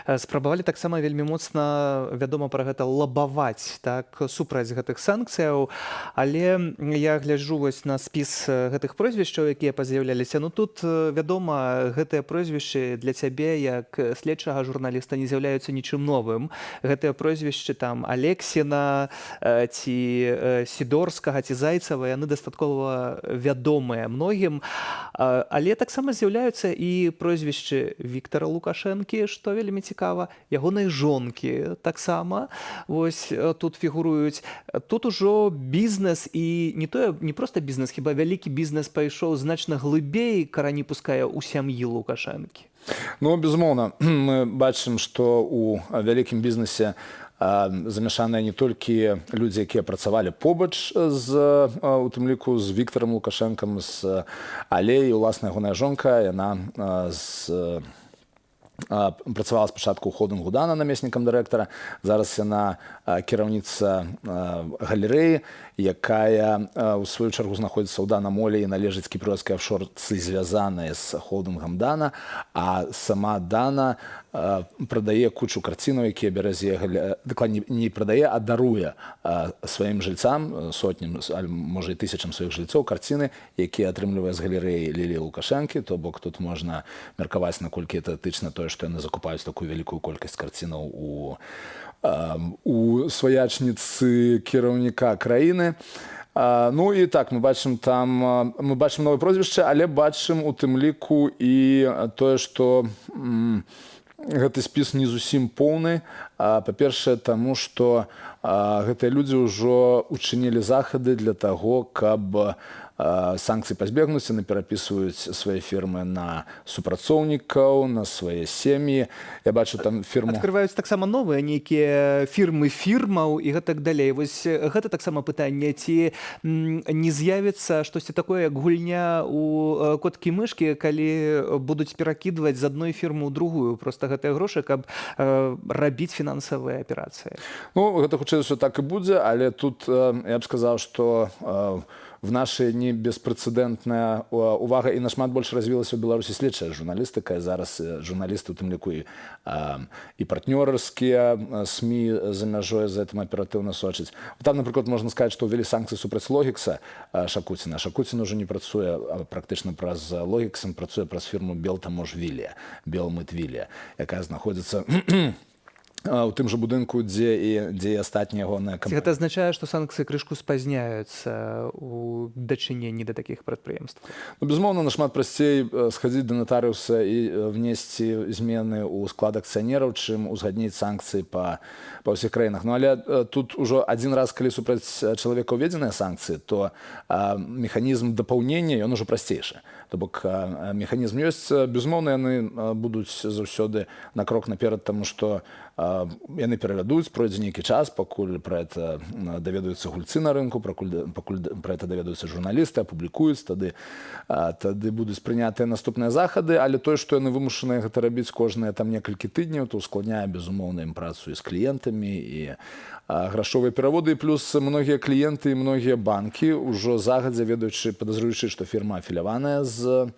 Спрабавалі таксама вельмі моцна, вядома пра гэта, лабаваць так супраць гэтых санкцыяў, але я гляджу вось на спіс гэтых прозвішчаў, якія паз'яўляліся. Ну, тут вядома, гэтыя прозвішчы для цябе як следчага журналіста не з'яўляюцца нічым новым. Гэтыя прозвішчы там Алексіна ці Сідорскага ці Зайцава, яны дастаткова вядомыя многім, але таксама з'яўляюцца і прозвішчы Віктара Лукашэнкі, што вельмі цікава, ягонай жонкі таксама вось тут фігуруюць. Тут ужо бізнес, і не тое, не проста бізнес, хіба вялікі бізнес пайшоў значна глыбей, карані пускае ў сям'і Лукашэнкі. Ну, безумоўна, мы бачым, што у вялікім бізнесе замяшаныя не толькі людзі, якія працавалі побач з, у тым ліку з Віктарам Лукашэнкам, але і ўласна ягоная жонка, яна з Працавала спачатку ў холдынгу «Дана» намеснікам дырэктара, зараз яна кіраўніца галерэі, якая у сваю чаргу знаходзіцца ў «Дана Моле» і належыць кіпрыоцкай офшорцы, звязаная з холдынгам «Дана», а сама «Дана» прадае кучу карцінаў, якія бярэ з яе дакладней, не прадае, а даруе сваім жыльцам, сотням, можа, і тысячам сваіх жыльцоў карціны, якія атрымлівае з галерэі Ліліі Лукашэнкі. То бок тут можна меркаваць, наколькі это этычна, тое, што яны закупаюць такую вялікую колькасць карцінаў у сваячніцы кіраўніка краіны. Ну і так, мы бачым там мы бачым новае прозвішча, але бачым у тым ліку і тое, што гэты спіс не зусім поўны. Па-першае, таму што гэтыя людзі ўжо учынілі захады для таго, каб санкцый пазбегнуць. Яны перапісваюць свае фірмы на супрацоўнікаў, на свае сем'і. Я бачу там фірму. Адкрываюць таксама новыя нейкія фірмы фірмаў і гэтак далей. Вось гэта таксама пытанне, ці не з'явіцца штосьці такое, як гульня у коткі мышкі, калі будуць перакідваць з адной фірмы ў другую просто гэтыя грошы, каб рабіць фінансавыя аперацыі? Ну, гэта хутчэй за ўсё так і будзе, але тут я б сказаў, што в нашы дні беспрэцэдэнтная увага і нашмат больш развілася ў Беларусі следчая журналістыка. І зараз журналісты, у тым ліку і партнёрскія СМІ за мяжой, за гэтым аператыўна сочаць. Там, напрыклад, можна сказаць, што ўвялі санкцыі супраць «Логікса» Шакуціна. Шакуцін ужо не працуе практычна праз «Логіксам», працуе праз фірму «Белтаможвілія», «Белмытвілія», якая знаходзіцца у тым жа будынку, дзе і астатнія ягоныя Ці гэта азначае, што санкцыі крышку спазняюцца у дачыненні да такіх прадпрыемстваў? Ну, безумоўна, нашмат прасцей схадзіць да натарыуса і внесці змены ў склад акцыянераў, чым узгадніць санкцыі па ўсіх краінах. Ну, але тут ужо адзін раз, калі супраць чалавека ўведзеныя санкцыі, то механізм дапаўнення, ён ужо прасцейшы. То бок механізм ёсць, безумоўна, яны будуць заўсёды на крок наперад, таму што яны перавядуць, пройдзе нейкі час, пакуль пра это даведаюцца гульцы на рынку, пакуль пра это даведаюцца журналісты, апублікуюць, тады будуць прынятыя наступныя захады, але тое, што яны вымушаныя гэта рабіць кожныя там некалькі тыдняў, то ускладняе, безумоўна, ім працу і з кліентамі, і грашовыя пераводы, і плюс многія кліенты і многія банкі ўжо загадзя ведаючы, падазруючы, што фірма афіляваная з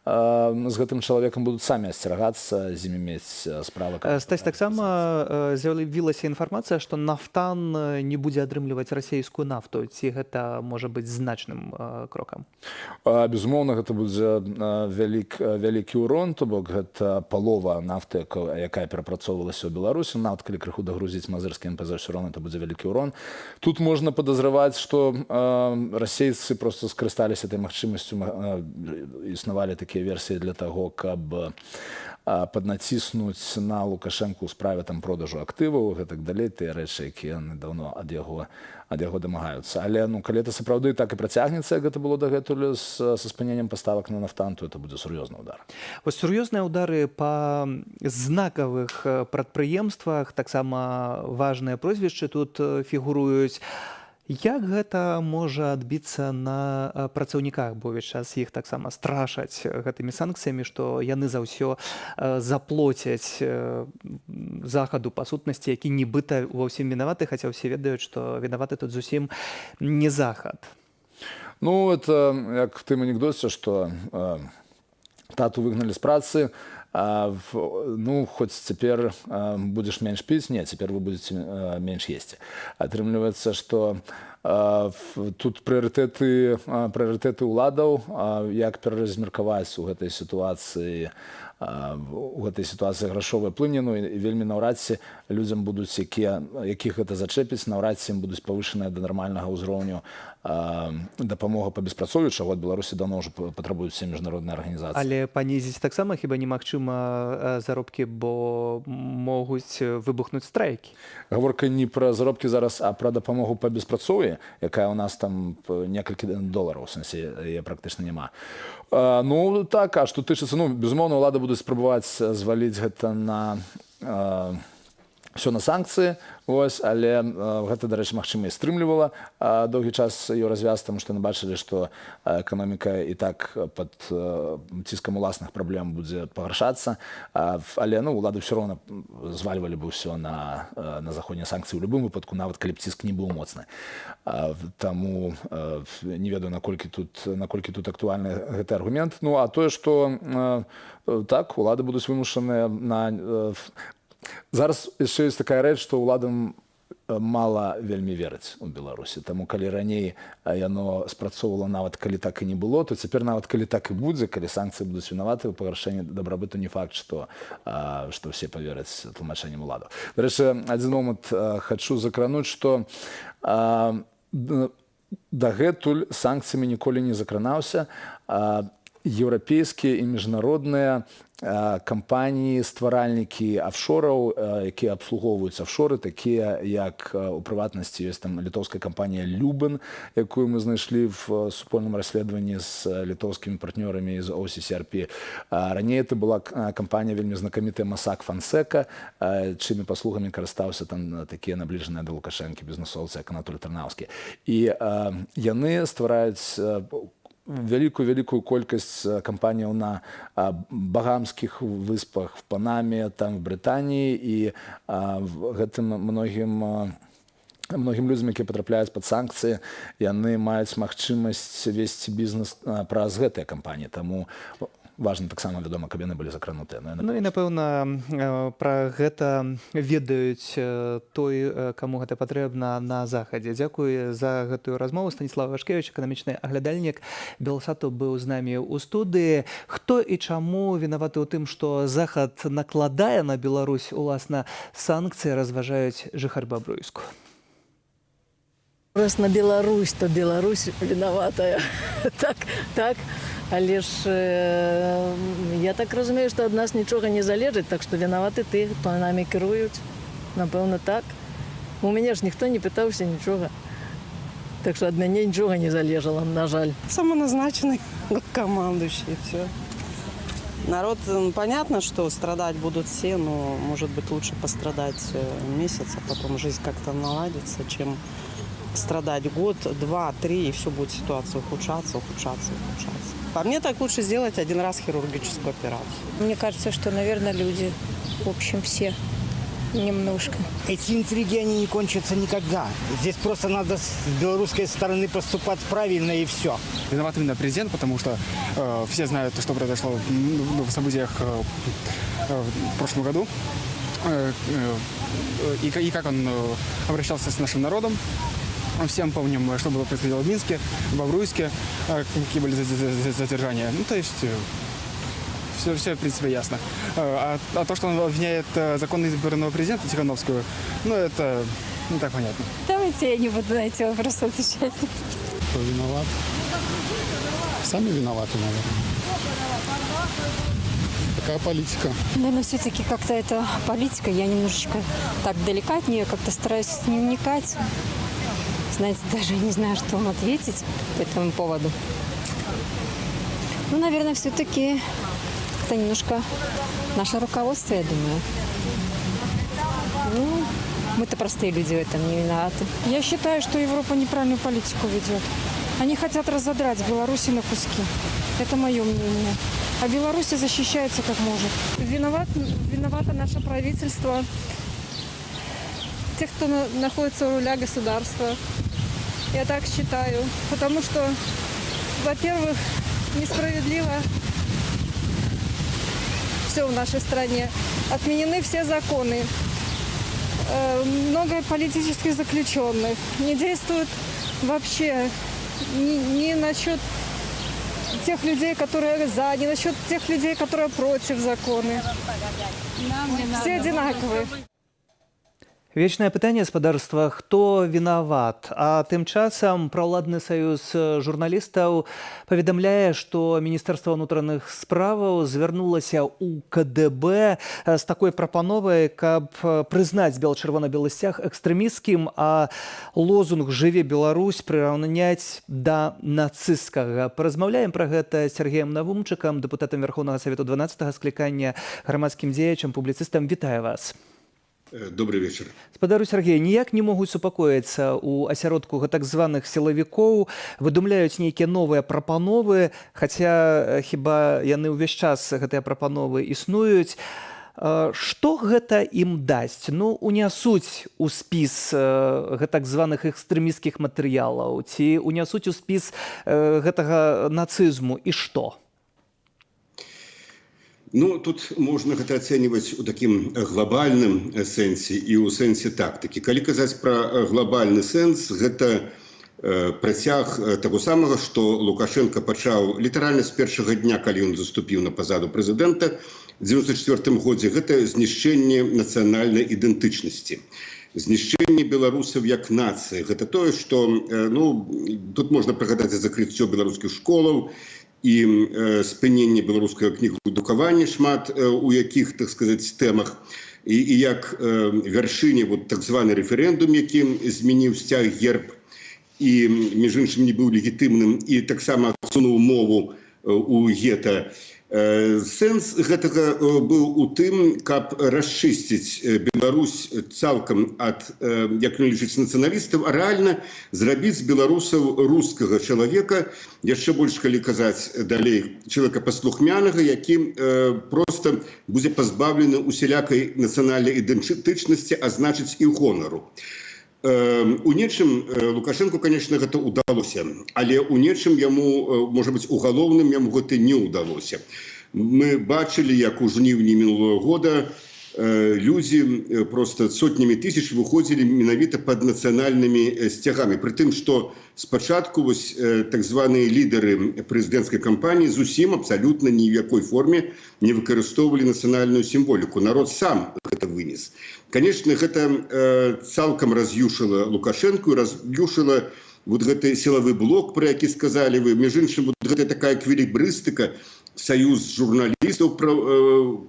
гэтым чалавекам, будуць самі асцерагацца з імі мець справы. Стась, таксама з'явілася інфармацыя, што «Нафтан» не будзе атрымліваць расійскую нафту. Ці гэта можа быць значным крокам? Безумоўна, гэта будзе вялікі урон, то бок гэта палова нафты, якая перапрацоўвалася ў Беларусі. Нават калі крыху дагрузіць Мазырскі НПЗ, ўсё роўна это будзе вялікі урон. Тут можна падазраваць, што расейцы просто скарысталіся этой магчымасцю, існавалі такія версіі, для таго, каб паднаціснуць на Лукашэнку ў справе там продажу актываў, гэтак далей, тыя рэчы, якія яны даўно ад яго дамагаюцца. Але, ну, калі это сапраўды так і працягнецца, як гэта было дагэтуль са спыненнем паставак на «Нафтан», то это будзе сур'ёзны удар. Вось сур'ёзныя ўдары па знакавых прадпрыемствах, таксама важныя прозвішчы тут фігуруюць. Як гэта можа адбіцца на працаўніках, бо ўвесь час іх таксама страшаць гэтымі санкцыямі, што яны за ўсё заплоцяць Захаду, па сутнасці, які нібыта ва ўсім вінаваты, хаця ўсе ведаюць, што вінаваты тут зусім не Захад? Ну, это як в тым анекдоце, што тату выгналі з працы, ну, хоць цяпер будзеш менш піць, не, цяпер вы будете менш есці. Атрымліваецца, што тут прыярытэты ўладаў, як пераразмеркаваць у гэтай сітуацыі грашовыя плыні, ну і вельмі наўрад ці людзям будуць, якіх гэта зачэпіць, наўрад ці ім будуць павышаныя да нармальнага ўзроўню дапамога па беспрацоўю, чаго ад Беларусі даўно ўжо патрабуюць усе міжнародныя арганізацыі. Але панізіць таксама хіба немагчыма заробкі, бо могуць выбухнуць страйкі? Гаворка не пра заробкі зараз, а пра дапамогу па беспрацоўі, якая ў нас там некалькі долараў, у сэнсе, яе практычна няма. Ну так, а што тычыцца, ну, безумоўна, улады будуць спрабаваць зваліць гэта на Все на санкцыі. Вось, але гэта, дарэчы, магчыма, і стрымлівала доўгі час Еўразвяз, таму што яны бачылі, што эканоміка і так пад ціскам уласных праблем будзе пагаршацца. Але, ну, улады ўсё роўна звальвалі бы ўсё на заходнія санкцыі ў любым выпадку, нават калі б ціск не быў моцны. Таму не ведаю, наколькі тут актуальны гэты аргумент. Ну, а тое, што так, улады будуць вымушаныя на зараз яшчэ ёсць такая рэч, што ўладам мала вельмі верыць у Беларусі. Таму калі раней яно спрацоўвала, нават калі так і не было, то цяпер, нават калі так і будзе, калі санкцыі будуць вінаваты ў пагаршэнні дабрабыту, не факт, што ўсе павераць тлумачэнням уладаў. Дарэчы, адзін момант хачу закрануць, што дагэтуль санкцыямі ніколі не закранаўся еўрапейскія і міжнародныя кампаніі, стваральнікі афшораў, якія абслугоўваюць афшоры, такія як, у прыватнасці, ёсць там літоўская кампанія «Любен», якую мы знайшлі в супольным расследаванні з літоўскімі партнёрамі з OCCRP. Раней это была кампанія вельмі знакамітая «Масак Фансека», чымі паслугамі карыстаўся там такія набліжаныя да Лукашэнкі бізнесоўцы, як Анатоль Тарнаўскі. І яны ствараюць вялікую колькасць кампаніяў на Багамскіх выспах, в Панаме, там, в Брытаніі, і гэтым многім людзям, якія патрапляюць пад санкцыі, яны маюць магчымасць весці бізнес праз гэтыя кампаніі. Таму важна таксама, вядома, каб яны былі закранутыя. Но яны Ну і, напэўна, пра гэта ведаюць той, каму гэта патрэбна на Захадзе. Дзякуй за гэтую размову. Станіслав Вашкевич, эканамічны аглядальнік Белсату, быў з намі ў студыі. Хто і чаму вінаваты ў тым, што Захад накладае на Беларусь уласна санкцыі, разважаюць жыхар Бабруйску. Раз на Беларусь, то Беларусь виноватая. Так. Але ж я так разумею, што ад нас нічога не залежыць, так што вінаваты тыя, хто намі кіруюць. Напэўна, так. У мяне ж ніхто не пытаўся нічога. Так што ад мяне нічога не залежала, на жаль. Самоназначенный командующий, все. Народ, понятно, что страдать будут все, но, может быть, лучше пострадать месяц, а потом жизнь как-то наладится, чем страдать год, два, три, и все будет ситуация ухудшаться, ухудшаться, ухудшаться. По мне, так лучше сделать один раз хирургическую операцию. Мне кажется, что, наверное, люди, в общем, все немножко. Эти интриги, они не кончатся никогда. Здесь просто надо с белорусской стороны поступать правильно, и все. Виноват именно президент, потому что все знают, что произошло, ну, в событиях в прошлом году и как он обращался с нашим народом. Всем помним, что было происходило в Минске, в Бобруйске, какие были задержания. Ну, то есть все, в принципе, ясно. А то, что он обвиняет законно избранного президента Тихановскую, ну, это не так понятно. Давайте я не буду на эти вопросы отвечать. Кто виноват? Сами виноваты, наверное. Такая политика. Наверное, все-таки как-то это политика. Я немножечко так далека от нее, как-то стараюсь не вникать. Знаете, даже не знаю, что вам ответить по этому поводу. Ну, наверное, все-таки это немножко наше руководство, я думаю. Ну, мы-то простые люди в этом не виноваты. Я считаю, что Европа неправильную политику ведет. Они хотят разодрать Беларусь на куски. Это мое мнение. А Беларусь защищается как может. Виновато наше правительство, тех, кто находится у руля государства. Я так считаю. Потому что, во-первых, несправедливо все в нашей стране. Отменены все законы. Много политических заключенных. Не действует вообще ни насчет тех людей, которые за, ни насчет тех людей, которые против законы. Все одинаковые. Вечнае пытанне, спадарства: хто вінават? А тым часам праўладны саюз журналістаў паведамляе, што Міністэрства ўнутраных справаў звярнулася ў КДБ з такой прапановай, каб прызнаць бел-чырвона-белы сцяг экстрэмісцкім, а лозунг «Жыве Беларусь» прыраўняць да нацысцкага. Паразмаўляем пра гэта з Сяргеем Навумчыкам, дэпутатам Вярхоўнага Савету 12 склікання, грамадскім дзеячам, публіцыстам. Вітаю вас. Добрый вечер. Спадару Сяргею, ніяк не могуць супакоіцца ў асяродку так званых сілавікоў, выдумляюць нейкія новыя прапановы, хаця хіба яны ўвесь час, гэтыя прапановы, існуюць. Што гэта ім дасць? Ну, унясуць у спіс гэтак званых экстрэмісцкіх матэрыялаў ці унясуць у спіс гэтага нацызму, і што? Ну, тут можна гэта ацэньваць у такім глобальным сэнсе і ў сэнсе тактыкі. Калі казаць пра глобальны сэнс, гэта працяг таго самага, што Лукашэнка пачаў літаральна з першага дня, калі ён заступіў на пасаду прэзідэнта 94 годзе, гэта знішчэнне нацыянальнай ідэнтычнасці, знішчэнне беларусаў як нацыі. Гэта тое, што ну, тут можна прыгадаць закрыццё беларускіх школаў і спыненне беларускага кнігаўдрукавання шмат у якіх, так сказать, тэмах, і як вяршыня вот так званы рэферэндум, які змяніў сцяг, герб і, між іншым, не быў легітымным і таксама адсунуў мову у гета. Сэнс гэтага быў у тым, каб расчысціць Беларусь цалкам ад, як ён лічыць, нацыяналістаў, а рэальна зрабіць з беларусаў рускага чалавека, яшчэ больш, калі казаць далей, чалавека паслухмянага, які просто будзе пазбаўлены усялякай нацыянальнай ідэнтычнасці, а значыць, і гонару. У нечым Лукашенко, конечно, гэта удалося, але у нечым яму, можа быть, у галоўным яму гэта не ўдалося. Мы бачылі, як у жніўні мінулого года людзі просто сотнямі тысяч выходзілі менавіта под нацыянальнымі сцягамі, пры тым што спачатку вось так званыя лідары прэзідэнцкай кампаніі зусім, абсалютна ні ў якой форме не выкарыстоўвалі нацыянальную сімволіку. Народ сам гэта вынес. Конечно, гэта цалкам раз'юшыла Лукашэнку, раз'юшыла вот гэты сілавы блок, пра які сказалі вы. Між іншым, вот гэта такая эквілібрыстыка: Саюз журналістаў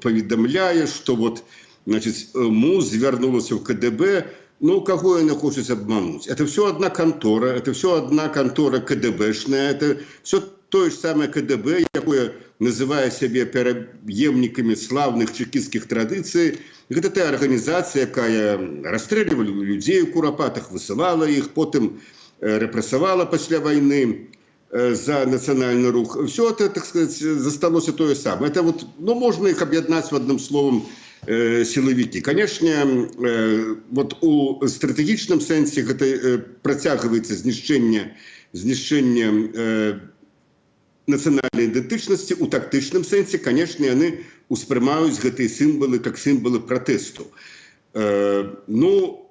паведамляе, что вот, значит, МУС звярнулася в КДБ. Ну, каго яны хочуць обмануть? Это все одна контора, это все одна контора КДБшная, это все тое ж самое КДБ, якое называе сябе пераемнікамі славных чекістскіх традыцый. Гэта тая арганізацыя, якая расстрэльвала людзей у Курапатах, высылала іх, потым рэпрэсавала пасля вайны за нацыянальны рух. Все это, так сказать, засталося тое самое. Это вот, ну, можна их аб'яднаць в адным словом сілавікі. Конечно, вот у стратэгічным сэнсе гэта працягваецца знішчэнне нацыянальнай ідэнтычнасці. У тактычным сэнсе, конечно, яны успрымаюць гэтыя сімвалы как сімвалы пратэсту. Ну,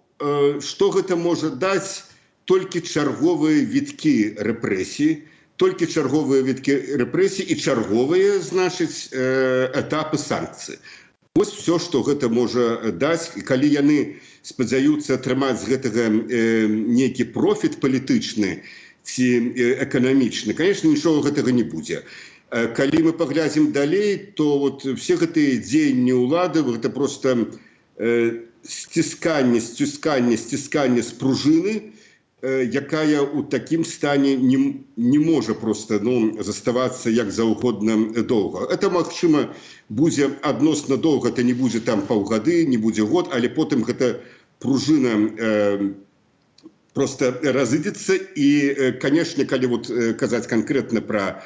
что гэта можа даць? Толькі чарговыя віткі рэпрэсіі, толькі чарговыя віткі рэпрэсій і чарговыя, значыць, этапы санкцый. Вось все, што гэта можа даць. І калі яны спадзяюцца атрымаць з гэтага нейкі профіт палітычны ці эканамічны, конечно, нічога гэтага не будзе. Калі мы паглядзім далей, то вот все гэтыя дзеянні ўлады — гэта просто сцісканне, сцісканне, сцісканне з пружыны, якая ў такім стане не можа просто, ну, заставацца як заўгодна доўга. Это, магчыма, будзе адносна доўга, это не будзе там паўгады, не будзе год, але потым гэта пружына просто разыдзецца. І, конечно, калі вот казаць канкрэтна пра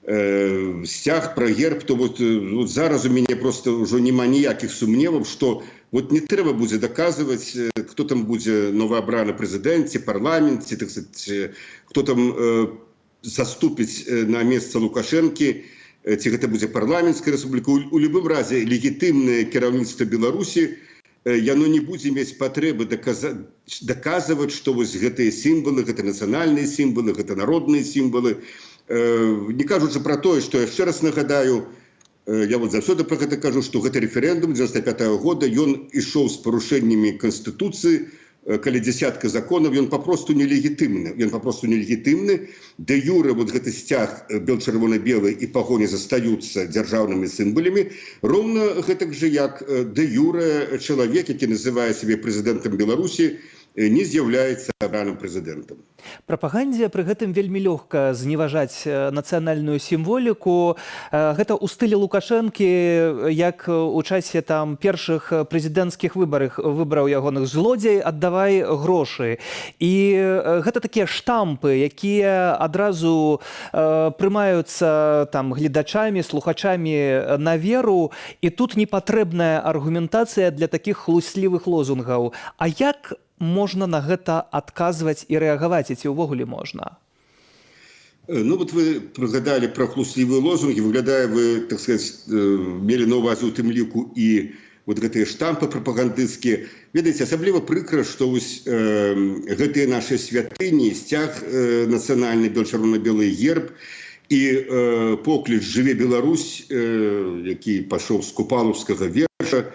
сцяг, пра герб, то вот зараз у мяне просто ўжо няма ніякіх сумневаў, что вот не трэба будзе даказваць, хто там будзе новаабраны прэзідэнт ці парламент, ці, так сказать, хто там заступіць на месца Лукашэнкі, ці гэта будзе парламенцкая рэспубліка. У любым разе легітымнае кіраўніцтва Беларусі, яно не будзе мець патрэбы даказваць, што вось гэтыя сімвалы — гэта нацыянальныя сімвалы, гэта народныя сімвалы. Не кажучы пра тое, што, яшчэ раз нагадаю, я вот заўсёды пра гэта кажу, што гэты рэферэндум 95 -го года, ён ішоў з парушэннямі канстытуцыі, каля десятка законаў, ён папросту нелегітымны, ён папросту нелегітымны. Дэ юрэ вот гэты сцяг бел чырвона-белы і пагоні застаюцца дзяржаўнымі сімвалямі, роўна гэтак жа, як дэ юрэ чалавек, які называе сябе прэзідэнтам Беларусі, не з'яўляецца абраным прэзідэнтам. Прапагандзе пры гэтым вельмі лёгка зневажаць нацыянальную сімволіку. Гэта ў стылі Лукашэнкі, як у часе там першых прэзідэнцкіх выбараў ягоных: «Злодзей, аддавай грошы». І гэта такія штампы, якія адразу прымаюцца там гледачамі, слухачамі на веру, і тут не патрэбная аргументацыя для такіх хлуслівых лозунгаў. А як можна на гэта адказваць і рэагаваць, і ці ўвогуле можна? Ну вот вы прыгадалі пра хлуслівыя лозунгі, выглядае, вы, так сказать, мелі на ўвазе у тым ліку і вот гэтыя штампы прапагандысцкія. Ведаеце, асабліва прыкра, што вось гэтыя нашыя святыні, сцяг нацыянальны бел-чырвона-белы, герб і покліч «Жыве Беларусь», які пашоў з купалаўскага верша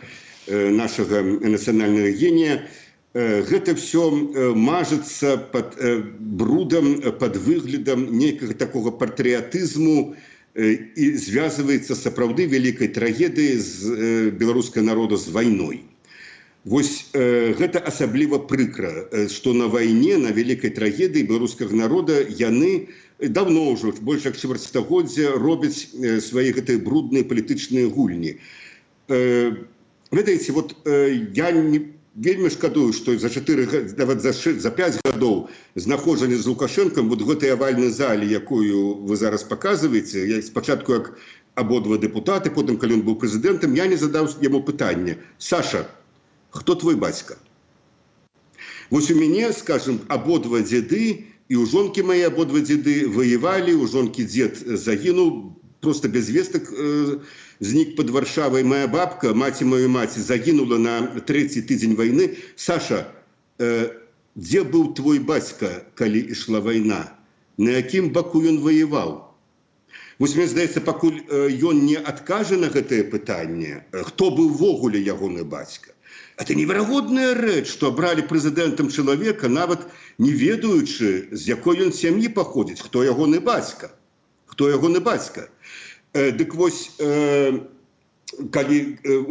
нашага нацыянальнага генія, гэта все мажацца под брудам, под выглядам нейкага такога патрыятызму і звязваецца сапраўды вялікай трагедыяй з беларускага народа, з вайной. Вось гэта асабліва прыкра, што на вайне, на вялікай трагедыі беларускага народа яны давно ўжо, больш як чвэрць стагоддзя, робяць свае гэтыя брудныя палітычныя гульні. Ведаеце, вот я не вельмі шкадую, што за 4, нават за 6, за 5 гадоў знаходжання з Лукашэнкам вот гэтай авальнай зале, якую вы зараз паказваеце, я спачатку як абодва дэпутаты, потым, калі ён быў прэзідэнтам, я не задаў яму пытанне: «Саша, хто твой бацька?» Вось у мяне, скажем, абодва дзеды і у жонкі мае абодва дзеды ваявалі, у жонкі дзед загінуў, просто без вестак знік под Варшавай. Моя бабка, маці мою маці, загінула на трэці тыдзень вайны. Саша, дзе быў твой бацька, калі ішла вайна? На якім баку ён ваяваў? Вось мне здаецца, пакуль ён не адкажа на гэтае пытанне, хто быў увогуле ягоны бацька. Это неверагодная рэч, што абралі прэзідэнтам чалавека, нават не ведаючы, з якой ён сям'і паходзіць, хто ягоны бацька. Хто ягоны бацька. Дык вось, калі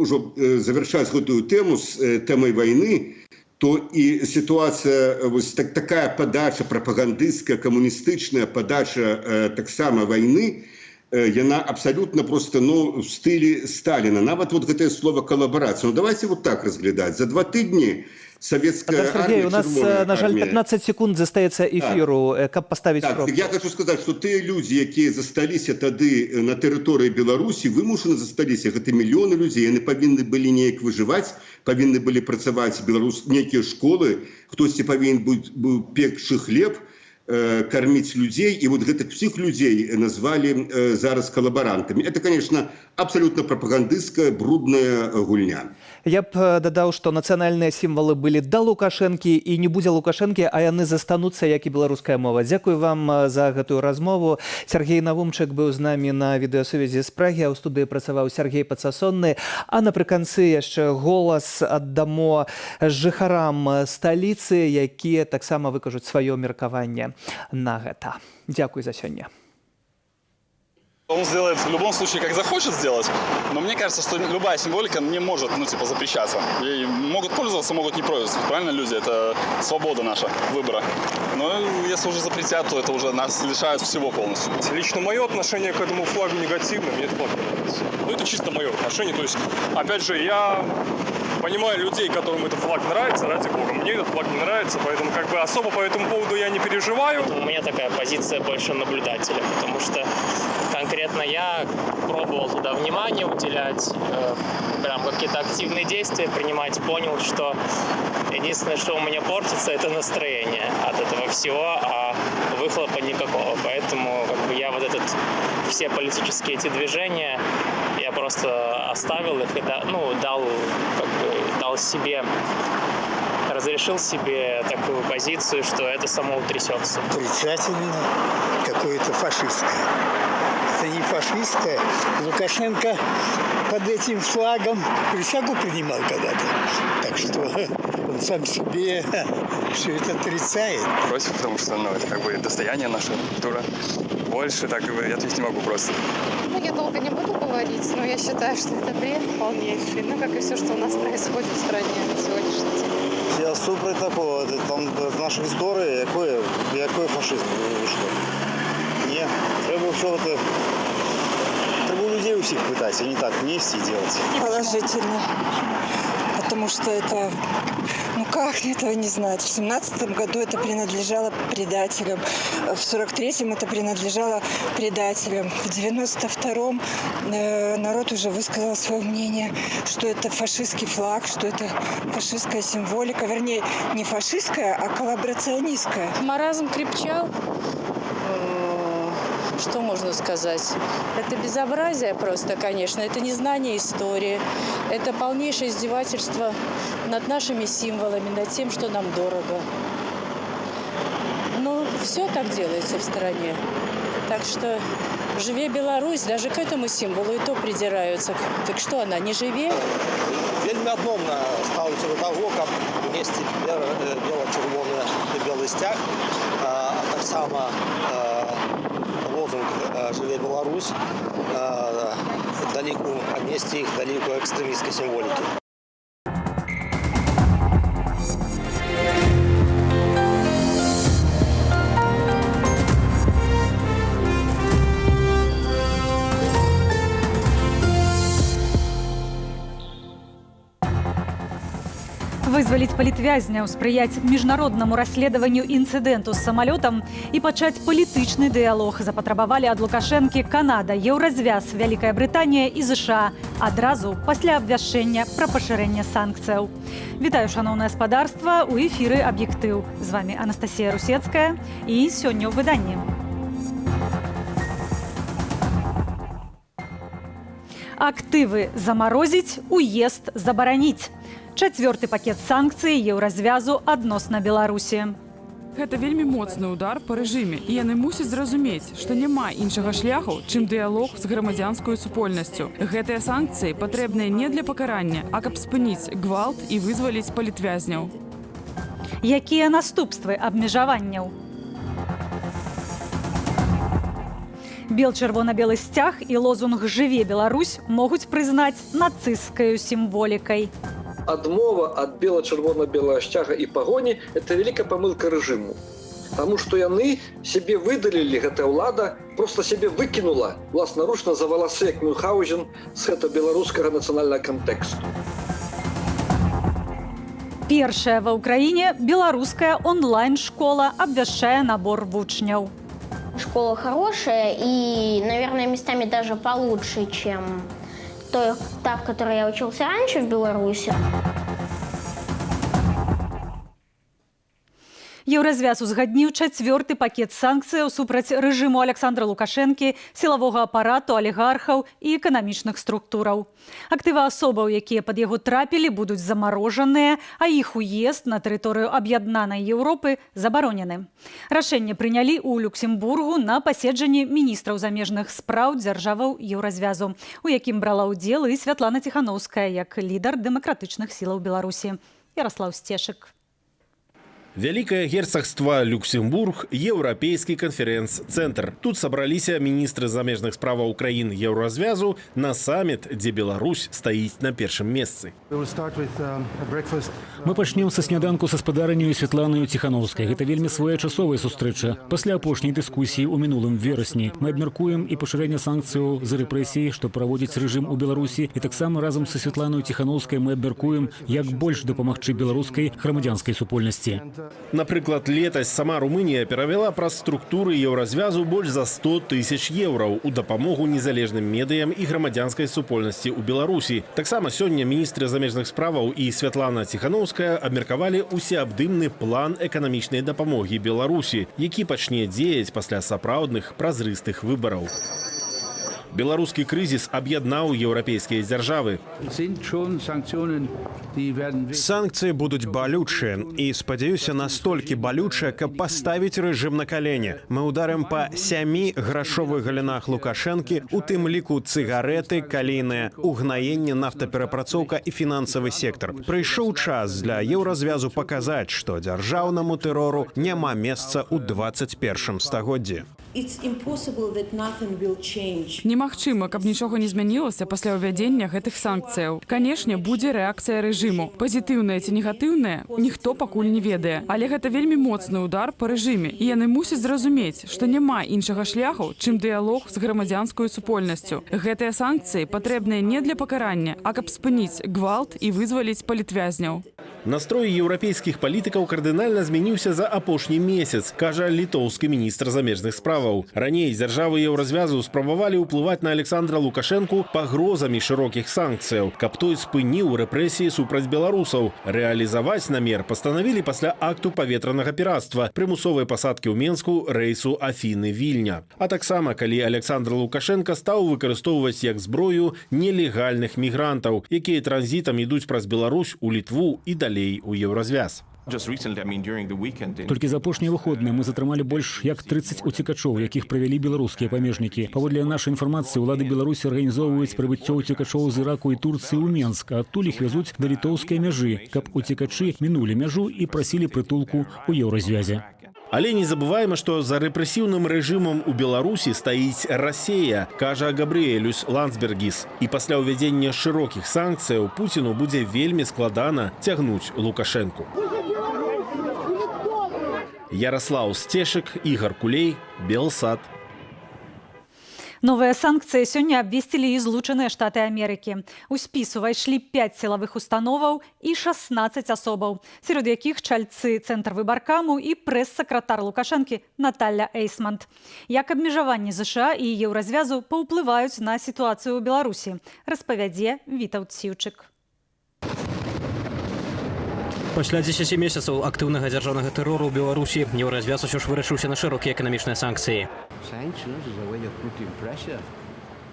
ўжо завяршаць гэтую тэму з тэмай вайны, то і сітуацыя вось так, такая падача прапагандысцкая, камуністычная падача таксама вайны, яна абсалютна просто, ну, в стылі Сталіна. Нават вот гэтае слово «калабарацыя». Ну, давайте вот так разглядаць. За 2 тыдні савецкая Так, Сяргей, армія, у нас, Чырвоная на жаль, армія. 15 секунд застаецца эфіру, каб паставіць Так, кропку. я хочу сказаць, што тыя людзі, якія засталіся тады на тэрыторыі Беларусі, вымушаны засталіся, гэта мільёны людзей, яны павінны былі неяк выжываць, павінны былі працаваць беларус нейкія школы, хтосьці павінен быў пекчы хлеб, карміць людзей, і вот гэтых всех людзей назвалі зараз калабарантамі. Это, конечно, абсолютно прапагандысцкая брудная гульня. Я б дадаў, што нацыянальныя сімвалы былі да Лукашэнкі, і не будзе Лукашэнкі, а яны застануцца, як і беларуская мова. Дзякуй вам за гэтую размову. Сяргей Навумчык быў з намі на відэасувязі з Прагі, а ў студыі працаваў Сяргей Пацасонны. А напрыканцы яшчэ голас аддамо жыхарам сталіцы, якія таксама выкажуць сваё меркаванне на гэта. Дзякуй за сёння. Он сделает в любом случае, как захочет сделать, но мне кажется, что любая символика не может, ну, типа, запрещаться. Ей могут пользоваться, могут не пользоваться. Правильно, люди? Это свобода наша выбора. Но если уже запретят, то это уже нас лишают всего полностью. Лично мое отношение к этому флагу негативное, мне этот флаг не нравится. Ну, это чисто мое отношение. То есть, опять же, я понимаю людей, которым этот флаг нравится, ради бога. Мне этот флаг не нравится, поэтому как бы особо по этому поводу я не переживаю. У меня такая позиция больше наблюдателя, потому что конкретно я пробовал туда внимание уделять, прям какие-то активные действия принимать, понял, что единственное, что у меня портится, это настроение от этого всего, а выхлопа никакого. Поэтому как бы я вот этот, все политические эти движения, я просто оставил их и ну, дал, как бы, дал себе, разрешил себе такую позицию, что это само утрясется. Отрицательно, какое-то фашистское. Это не фашистское. Лукашенко под этим флагом присягу принимал когда-то. Так что он сам себе все это отрицает. Против, потому что, ну, это как бы достояние наше, культура. Больше так я ответить не могу просто. Ну, я долго не буду говорить, но я считаю, что это бред полнейший. Ну, как и все, что у нас происходит в стране на сегодняшний день. Я супраць такого, это там наша гісторыя, якой фашызм, вы што? Не, трэба ўсё это. Трэба у людзей усіх пытаць, а не так нести и делать. Положительно. Потому что это, ну как этого не знать? В 17-м году это принадлежало предателям, в 43-м это принадлежало предателям, в 92-м народ уже высказал свое мнение, что это фашистский флаг, что это фашистская символика, вернее, не фашистская, а коллаборационистская. Маразм крепчал. Что можно сказать? Это безобразие просто, конечно. Это незнание истории. Это полнейшее издевательство над нашими символами, над тем, что нам дорого. Но все так делается в стране. Так что жыве Беларусь, даже к этому символу и то придираются. Так что она, не жыве? Вельмі адмоўна стаўлюся да таго, каб унесці бела-чырвоны белы сцяг, а таксама лозунг «Жыве Беларусь» да ліку, аднесці іх да ліку экстрэмісцкай сімволікі. Вызваліць палітвязняў, спрыяць міжнароднаму расследаванню інцыдэнту з самалётам і пачаць палітычны дыялог запатрабавалі ад Лукашэнкі Канада, Еўразвяз, Вялікая Брытанія і ЗША адразу пасля абвяшчэння пра пашырэнне санкцыяў. Вітаю, шаноўнае спадарства, у эфіры «Аб'ектыў». З вами Анастасія Русецкая, і сёння ў выданні. Актывы замарозіць, уезд забараніць. Чацвёрты пакет санкцый Еўразвязу адносна Беларусі. Гэта вельмі моцны удар па рэжыме, і яны мусяць зразумець, што няма іншага шляху, чым дыялог з грамадзянскаю супольнасцю. Гэтыя санкцыі патрэбныя не для пакарання, а каб спыніць гвалт і вызваліць палітвязняў. Якія наступствы абмежаванняў? Бел-чырвона-белы сцяг і лозунг «Жыве Беларусь» могуць прызнаць нацысцкаю сімволікай. Адмова ад бела-чырвона-белага сцяга і пагоні – это вялікая памылка рэжыму. Таму што яны сябе выдалілі, гэтая ўлада просто сябе выкінула власнаручна за валасы, як Мюнхгаузен, з гэтага беларускага нацыянальнага кантэксту. Першая ва Ўкраіне беларуская онлайн-школа абвяшчае набор вучняў. Школа хорошая и, наверное, местами даже получше, чем та, в которой я учился раньше в Беларуси. Еўразвяз узгадніў чацвёрты пакет санкцыяў супраць рэжыму Аляксандра Лукашэнкі, сілавога апарату, алігархаў і эканамічных структураў. Актывы асобаў, якія пад яго трапілі, будуць замарожаныя, а іх уезд на тэрыторыю аб'яднанай Еўропы забаронены. Рашэнне прынялі ў Люксембургу на паседжанні міністраў замежных спраў дзяржаваў Еўразвязу, у якім брала ўдзел і Святлана Ціханоўская як лідар дэмакратычных сілаў Беларусі. Ярослаў Сцешык. Вялікае герцагства Люксембург, еўрапейскі канферэнц-цэнтр. Тут сабраліся міністры замежных справаў краін Еўразвязу на саміт, дзе Беларусь стаіць на першым месцы. Мы пачнем са сняданку са спадарыняю Святланаю Ціханоўскай. Гэта вельмі своечасовая сустрэча. Пасля апошняй дыскусіі ў мінулым верасні мы абмяркуем і пашырэнне санкцыяў за рэпрэсіі, што праводзіць рэжым у Беларусі, і таксама разам са Святланаю Ціханоўскай мы абмяркуем, як больш дапамагчы беларускай грамадзянскай супольнасці. Напрыклад, летась сама Румынія перавяла праз структуры Еўразвязу больш за 100 тысяч еўраў у дапамогу незалежным медыям і грамадзянскай супольнасці ў Беларусі. Таксама сёння міністры замежных справаў і Святлана Ціханоўская абмеркавалі усеабдымны план эканамічнай дапамогі Беларусі, які пачне дзеяць пасля сапраўдных празрыстых выбараў. Беларускі крызіс аб'яднаў еўрапейскія дзяржавы. Санкцыі будуць балючыя і, спадзяюся, настолькі балючыя, каб паставіць рэжым на калені. Мы ударым па сямі грашовых галінах Лукашэнкі, у тым ліку цыгарэты, калійнае угнаенне, нафтаперапрацоўка і фінансавы сектар. Прыйшоў час для Еўразвязу паказаць, што дзяржаўнаму тэрору няма месца ў 21 стагоддзі. Немагчыма, каб нічога не змянілася пасля ўвядзення гэтых санкцыяў. Канешне, будзе рэакцыя рэжыму. Пазітыўная ці негатыўная, ніхто пакуль не ведае. Але гэта вельмі моцны удар па рэжыме. І яны мусяць зразумець, што няма іншага шляху, чым дыялог з грамадзянскаю супольнасцю. Гэтыя санкцыі патрэбныя не для пакарання, а каб спыніць гвалт і вызваліць палітвязняў. Настрой еўрапейскіх палітыкаў кардынальна змяніўся за апошні месяц, кажа літоўскі міністр замежных справаў. Раней дзяржавы Еўразвязу спрабавалі ўплываць на Александра Лукашэнку пагрозамі шырокіх санкцыяў, каб той спыніў рэпрэсіі супраць беларусаў. Рэалізаваць намер пастанавілі пасля акту паветранага піратства, прымусовай пасадкі ў Менску рэйсу Афіны-Вільня. А таксама, калі Александр Лукашэнка стаў выкарыстоўваць як зброю нелегальных мігрантаў, якія транзітам ідуць праз Беларусь у Літву і далей у Еўразвяз. Толькі за апошнія выходныя мы затрымалі больш як 30 уцекачоў, якіх правялі беларускія памежнікі. Паводле нашай інфармацыі, улады Беларусі арганізоўваюць прыбыццё уцекачоў з Іраку і Турцыі ў Менск, а адтуль іх вязуць да літоўскай мяжы, каб уцекачы мінулі мяжу і прасілі прытулку ў Еўразвязе. Але не забываем, што за рэпрэсіўным рэжымам у Беларусі стаіць Расея, кажа Габрыэлюс Ландсбергіс. І пасля ўвядзення шырокіх санкцыяў Пуціну будзе вельмі складана цягнуць Лукашэнку. Ярослаў Сцешык, Ігар Кулей, Белсат. Новыя санкцыі сёння абвесцілі і Злучаныя Штаты Амерыкі. У спіс увайшлі 5 сілавых установаў і 16 асобаў, сярод якіх чальцы Цэнтрвыбаркаму і прэс-сакратар Лукашэнкі Наталля Эйсмант. Як абмежаванні ЗША і Еўразвязу паўплываюць на сітуацыю ў Беларусі, распавядзе Вітаўт Сіўчык. Пасля 10 месяцаў актыўнага дзяржаўнага тэрору ў Беларусі Еўразвяз усё ж вырашыўся на шырокія эканамічныя санкцыі.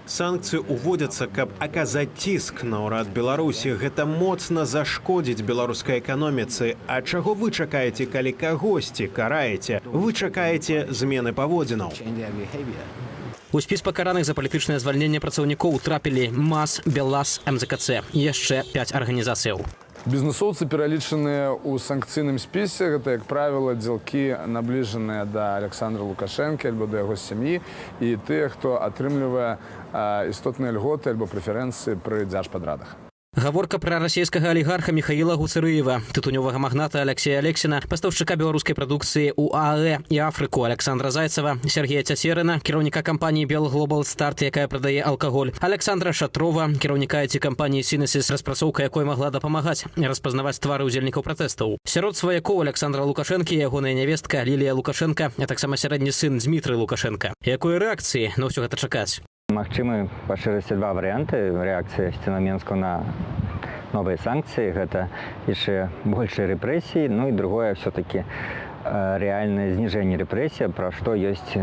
Санкцыі ўводзяцца, каб аказаць ціск на ўрад Беларусі. Гэта моцна зашкодзіць беларускай эканоміцы. А чаго вы чакаеце, калі кагосьці караеце? Вы чакаеце змены паводзінаў. У спіс пакараных за палітычнае звальненне працаўнікоў трапілі МАЗ, БелАЗ, МЗКЦ і яшчэ 5 арганізацыяў. Бізнесоўцы, пералічаныя ў санкцыйным спісе, гэта, як правіла, дзелкі, набліжаныя да Александра Лукашэнкі альбо да яго сям'і, і тыя, хто атрымлівае істотныя льготы альбо прэферэнцыі пры дзяржпадрадах. Гаворка пра расійскага алігарха Міхаіла Гуцырыева, тытунёвага магната Алексея Алексіна, пастаўшчыка беларускай прадукцыі ў ААЭ і Афрыку Александра Зайцева, Сергея Цяцерына, кіраўніка кампаніі Белглобал Старт, якая прадае алкаголь, Александра Шатрова, кіраўніка IT-кампаніі Синесис, распрацоўка якой магла дапамагаць распазнаваць твары ўдзельнікаў пратэстаў. Сярод сваякоў Александра Лукашэнкі ягоная нявестка Лілія Лукашэнка, а таксама сярэдні сын Дзмітрый Лукашэнка. Якой рэакцыі на ўсё гэта чакаць? Магчымы па шчырасці два варыянты рэакцыі Менску на новыя санкцыі. Гэта яшчэ большыя рэпрэсіі, ну і другое, все-таки рэальнае зніжэнне рэпрэсій, пра што ёсць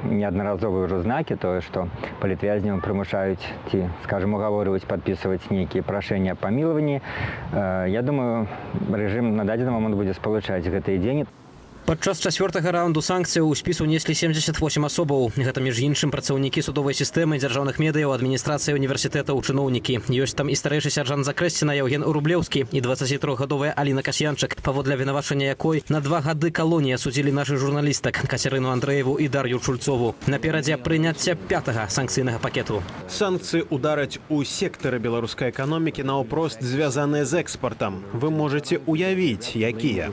неаднаразовыя ўжо знакі, тое, што палітвязняў прымушаюць ці, скажем, угаворваюць падпісваць нейкія прашэнні аб памілаванні. Я думаю, рэжым на дадзены момант будзе спалучаць гэтыя дзеянні. Падчас чацвёртага раунду санкцыяў у спіс унеслі 78 асобаў. Гэта, між іншым, працаўнікі судовай сістэмы, дзяржаўных медыяў, адміністрацыі універсітэтаў, чыноўнікі. Ёсць там і старэйшы сяржант Закрэсціна Яўген Рублеўскі і 23-гадовая Аліна Касьянчык, паводле абвінавачання якой на 2 гады калоніі асудзілі нашых журналістак Кацярыну Андрэеву і Дар'ю Чульцову. Наперадзе прыняцце пятага санкцыйнага пакету. Санкцыі удараць у сектары беларускай эканомікі, наўпрост звязаныя з экспартам. Вы можаце уявіць, якія.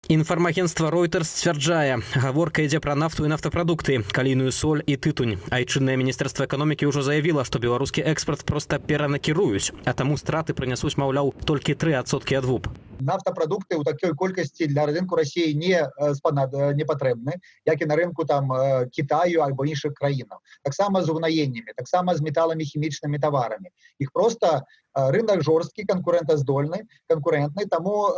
Інфармагенцтва Reuters сцвярджае, гаворка ідзе пра нафту і нафтапрадукты, калійную соль і тытунь. Айчыннае міністэрства эканомікі ўжо заявіла, што беларускі экспарт проста перанакіруюць, а таму страты прынясуць, маўляў, толькі 3% ад ВУП. Нафтапрадукты ў такой колькасці для рынку Расіі не патрэбны, як і на рынку там Китаю альбо іншых краінаў. Таксама з угнаеннямі, таксама з металамі, хімічнымі таварамі. Іх просто рынок жорсткі, канкурэнтаздольны, канкурэнтны, таму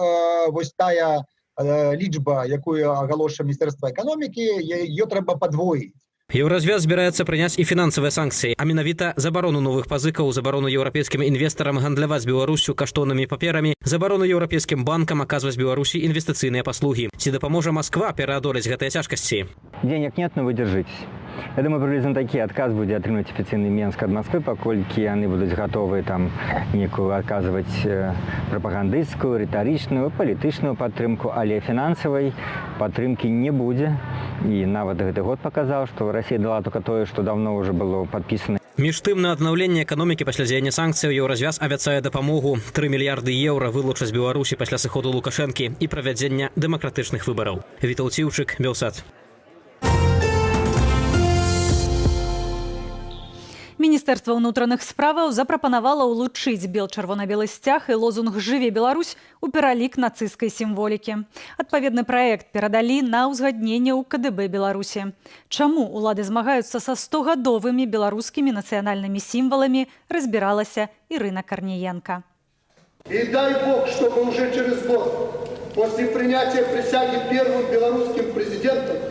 вось тая лічба, якую агалошвае Міністэрства эканомікі, ее трэба падвоіць. Еўразвяз збіраецца прыняць і фінансавыя санкцыі, а менавіта забарону новых пазыкаў, забарону еўрапейскім інвестарам гандляваць з Беларуссю каштоўнымі паперамі, забарону еўрапейскім банкам аказваць Беларусі інвестыцыйныя паслугі. Ці дапаможа Масква пераадолець гэтыя цяжкасці? Денег нет, но вы держитесь. Я думаю, прыблізна такі адказ будзе атрымаць афіцыйны Менск ад Масквы, паколькі яны будуць гатовы там некую аказваць прапагандысцкую, рытарычную, палітычную падтрымку, але фінансавай падтрымкі не будзе. І нават гэты год паказаў, што Расія дала только тое, што давно уже было падпісана. Між тым, на аднаўленне эканомікі пасля дзеяння санкцыяў Еўразвяз абяцае дапамогу. 3 мільярды еўра вылучаць Беларусі пасля сыходу Лукашэнкі і правядзення дэмакратычных выбараў. Вітаўт Сіўчык, Белсат. Міністэрства ўнутраных справаў запрапанавала ўлучыць бел-чырвона-белы сцяг і лозунг «Жыве Беларусь» у пералік нацысцкай сімволікі. Адпаведны праект перадалі на ўзгадненне ў КДБ Беларусі. Чаму ўлады змагаюцца са 100-гадовымі беларускімі нацыянальнымі сімваламі, разбіралася Ірына Карніенка. И дай Бог, чтобы уже через год после принятия присяги первым белорусским президентом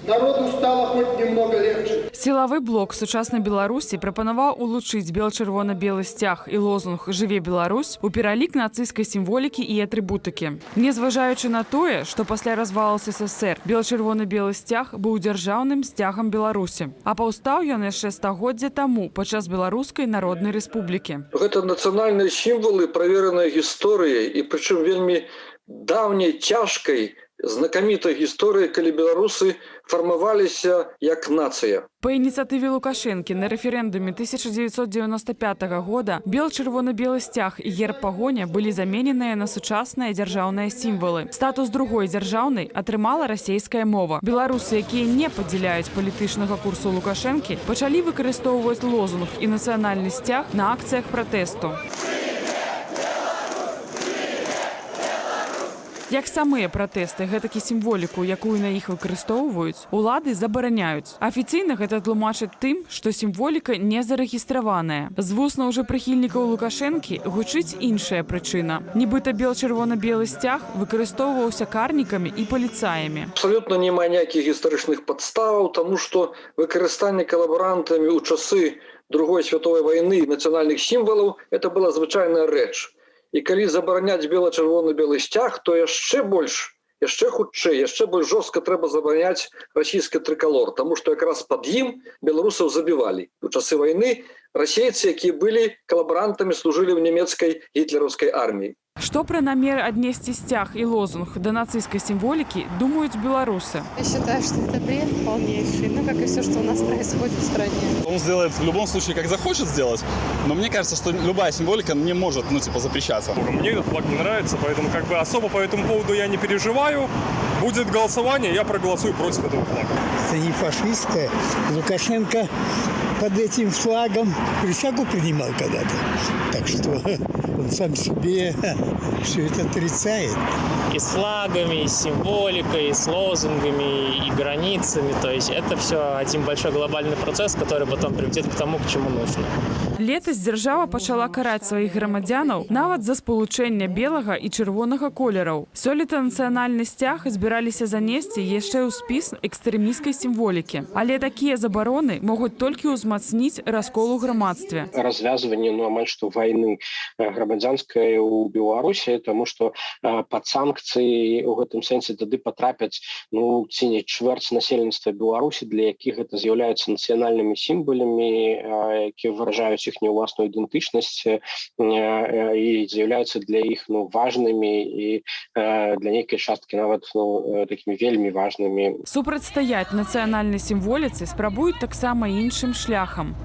народу стало хоть немного легче. Сілавы блок сучаснай Беларусі прапанаваў улучыць бел-чырвона-белы сцяг і лозунг «Жыве Беларусь» у пералік нацысцкай сімволікі і атрыбутыкі. Незважаючы на тое, што пасля развалу СССР бел-чырвона-белы сцяг быў дзяржаўным сцягам Беларусі. А паўстаў ён яшчэ стагоддзя таму падчас Беларускай Народнай Рэспублікі. Гэта нацыянальныя сімвалы, правераныя гісторыяй, і прычым вельмі даўняй, цяжкай, знакамітай гісторыі, калі беларусы фармаваліся як нацыя. Па ініцыятыве Лукашэнкі на рэферэндуме 1995 года бел-чырвона-белы сцяг і герб Пагоня былі замененыя на сучасныя дзяржаўныя сімвалы. Статус другой дзяржаўнай атрымала расейская мова. Беларусы, якія не падзяляюць палітычнага курсу Лукашэнкі, пачалі выкарыстоўваць лозунг і нацыянальны сцяг на акцыях пратэсту. Як самыя пратэсты, гэтак і сімволіку, якую на іх выкарыстоўваюць, улады забараняюць. Афіцыйна гэта тлумачаць тым, што сімволіка не зарэгістраваная. З вуснаў жа прыхільнікаў Лукашэнкі гучыць іншая прычына. Нібыта бел-чырвона-белы сцяг выкарыстоўваўся карнікамі і паліцаямі. Абсалютна няма ніякіх гістарычных падставаў, таму што выкарыстанне калабарантамі ў часы Другой световой вайны нацыянальных сімвалаў это была звычайная рэч. І калі забараняць бела-чырвона-белы сцяг, то яшчэ больш, яшчэ хутчэй, яшчэ больш жорстка трэба забараняць расійскі трыкалор, таму што якраз пад ім беларусаў забівалі. У часы вайны расейцы, якія былі калабарантамі, служылі ў нямецкай гітлераўскай арміі. Што пра намер аднесці сцяг і лозунг да нацысцкай сімволікі думаюць беларусы? Я считаю, что это бред полнейший, ну, как и все, что у нас происходит в стране. Он сделает в любом случае, как захочет сделать, но мне кажется, что любая символика не может, ну, типа, запрещаться. Мне этот флаг не нравится, поэтому как бы особо по этому поводу я не переживаю. Будет голосование, я проголосую против этого флага. Это не фашистское. Лукашенко под этим флагом присягу принимал когда-то. Так что он сам себе все это отрицает. И с флагами, и с символикой, и с лозунгами, и границами. То есть это все один большой глобальный процесс, который потом приведет к тому, к чему нужно. Летась дзяржава пачала караць сваіх грамадзянаў нават за спалучэнне белага і чырвонага колераў. Сёлета нацыянальны сцяг збіраліся занесці яшчэ ў спіс экстрэмісцкай сімволікі. Але такія забароны могуць толькі ўзмацніць раскол у грамадстве. Развязванне, ну, амаль што вайны грамадзянскай у Беларусі, таму што пад санкцыі ў гэтым сэнсе тады патрапяць, ну, ці не чвэрць насельніцтва Беларусі, для якіх гэта з'яўляецца нацыянальнымі сімваламі, якія выражаюць іхнюю ўласную ідэнтычнасць і з'яўляюцца для іх, ну, важнымі і для нейкай часткі нават, ну, такімі вельмі важнымі. Супрацьстаяць нацыянальнай сімволіцы спрабуюць таксама іншым шляхам.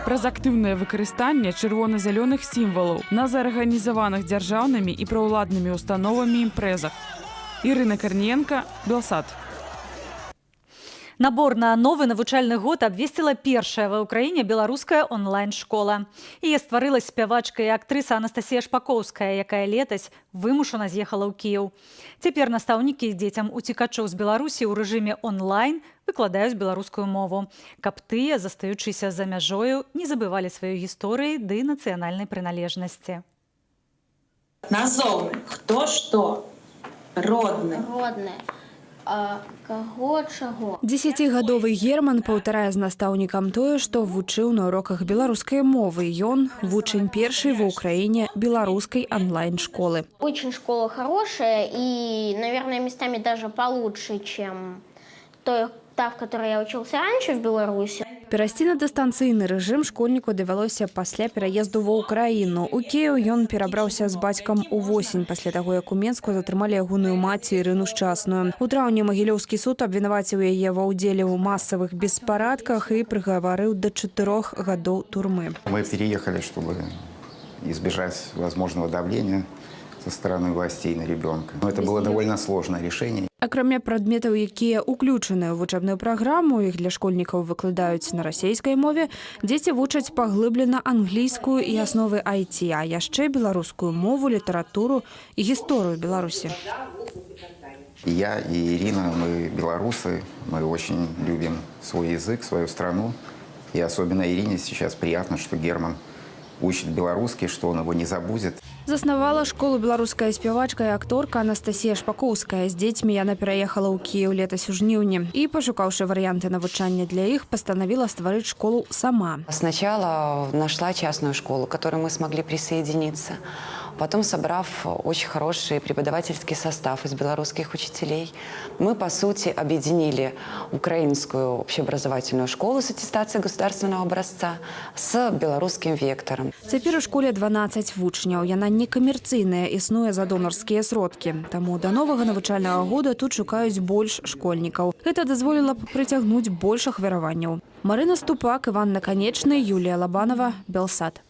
Праз актыўнае выкарыстанне чырвона-зялёных сімвалаў на зарганізаваных дзяржаўнымі і праўладнымі установамі імпрэзах. Ірына Карніенка, Белсат. Набор на новы навучальны год абвесціла першая ва Ўкраіне беларуская онлайн-школа. Яе стварыла спявачка і актрыса Анастасія Шпакоўская, якая летась вымушана з'ехала ў Кіеў. Цяпер настаўнікі дзецям уцекачоў з Беларусі ў рэжыме онлайн выкладаюць беларускую мову, каб тыя, застаючыся за мяжою, не забывалі сваёй гісторыі ды нацыянальнай прыналежнасці. Назоўны. Хто што? Родны. Родны. А каго чаго? Дзесяцігадовы Герман паўтарае з настаўнікам тое, што вучыў на уроках беларускай мовы. Ён вучань першай ва Ўкраіне беларускай онлайн-школы. Очень школа хорошая и, наверное, местами даже получше, чем та, в которой я учился раньше в Беларуси. Перайсці на дыстанцыйны рэжым школьніку давялося пасля пераезду ва Ўкраіну. У Кіеў ён перабраўся з бацькам увосень пасля таго, як у Менску затрымалі ягоную маці Ірыну Шчасную. У траўні Магілёўскі суд абвінаваціў яе ва ўдзеле ў масавых беспарадках і прыгаварыў да 4 гадоў турмы. Мы переехали, чтобы избежать возможного давления со стороны властей на ребенка. Но это было довольно сложное решение. Акрамя прадметаў, якія ўключаныя ў вучэбную праграму, іх для школьнікаў выкладаюць на расейскай мове, дзеці вучаць паглыблена англійскую і асновы IT, а яшчэ беларускую мову, літаратуру і гісторыю Беларусі. И я, и Ирина, мы белорусы, мы очень любим свой язык, свою страну. И особенно Ирине сейчас приятно, что Герман учит белорусский, что он его не забудет. Заснавала школу беларуская спявачка і акторка Анастасія Шпакоўская. З дзецьмі яна пераехала ў Кіеў летась у жніўні і, пашукаўшы варыянты навучання для іх, пастанавіла стварыць школу сама. Сначала нашла частную школу, к которой мы смогли присоединиться. Потом, собрав очень хороший преподавательский состав из белорусских учителей, мы, по сути, объединили украинскую общеобразовательную школу с аттестацией государственного образца с белорусским вектором. Цяпер у школе 12 вучняў. Яна некамерцыйная, існуе за донарскія сродкі. Таму да новага навучальнага года тут шукаюць больш школьнікаў. Гэта дазволіла б прыцягнуць больш ахвяраванняў. Марына Ступак, Іван Наканечны, Юлія Лабанова, Белсат.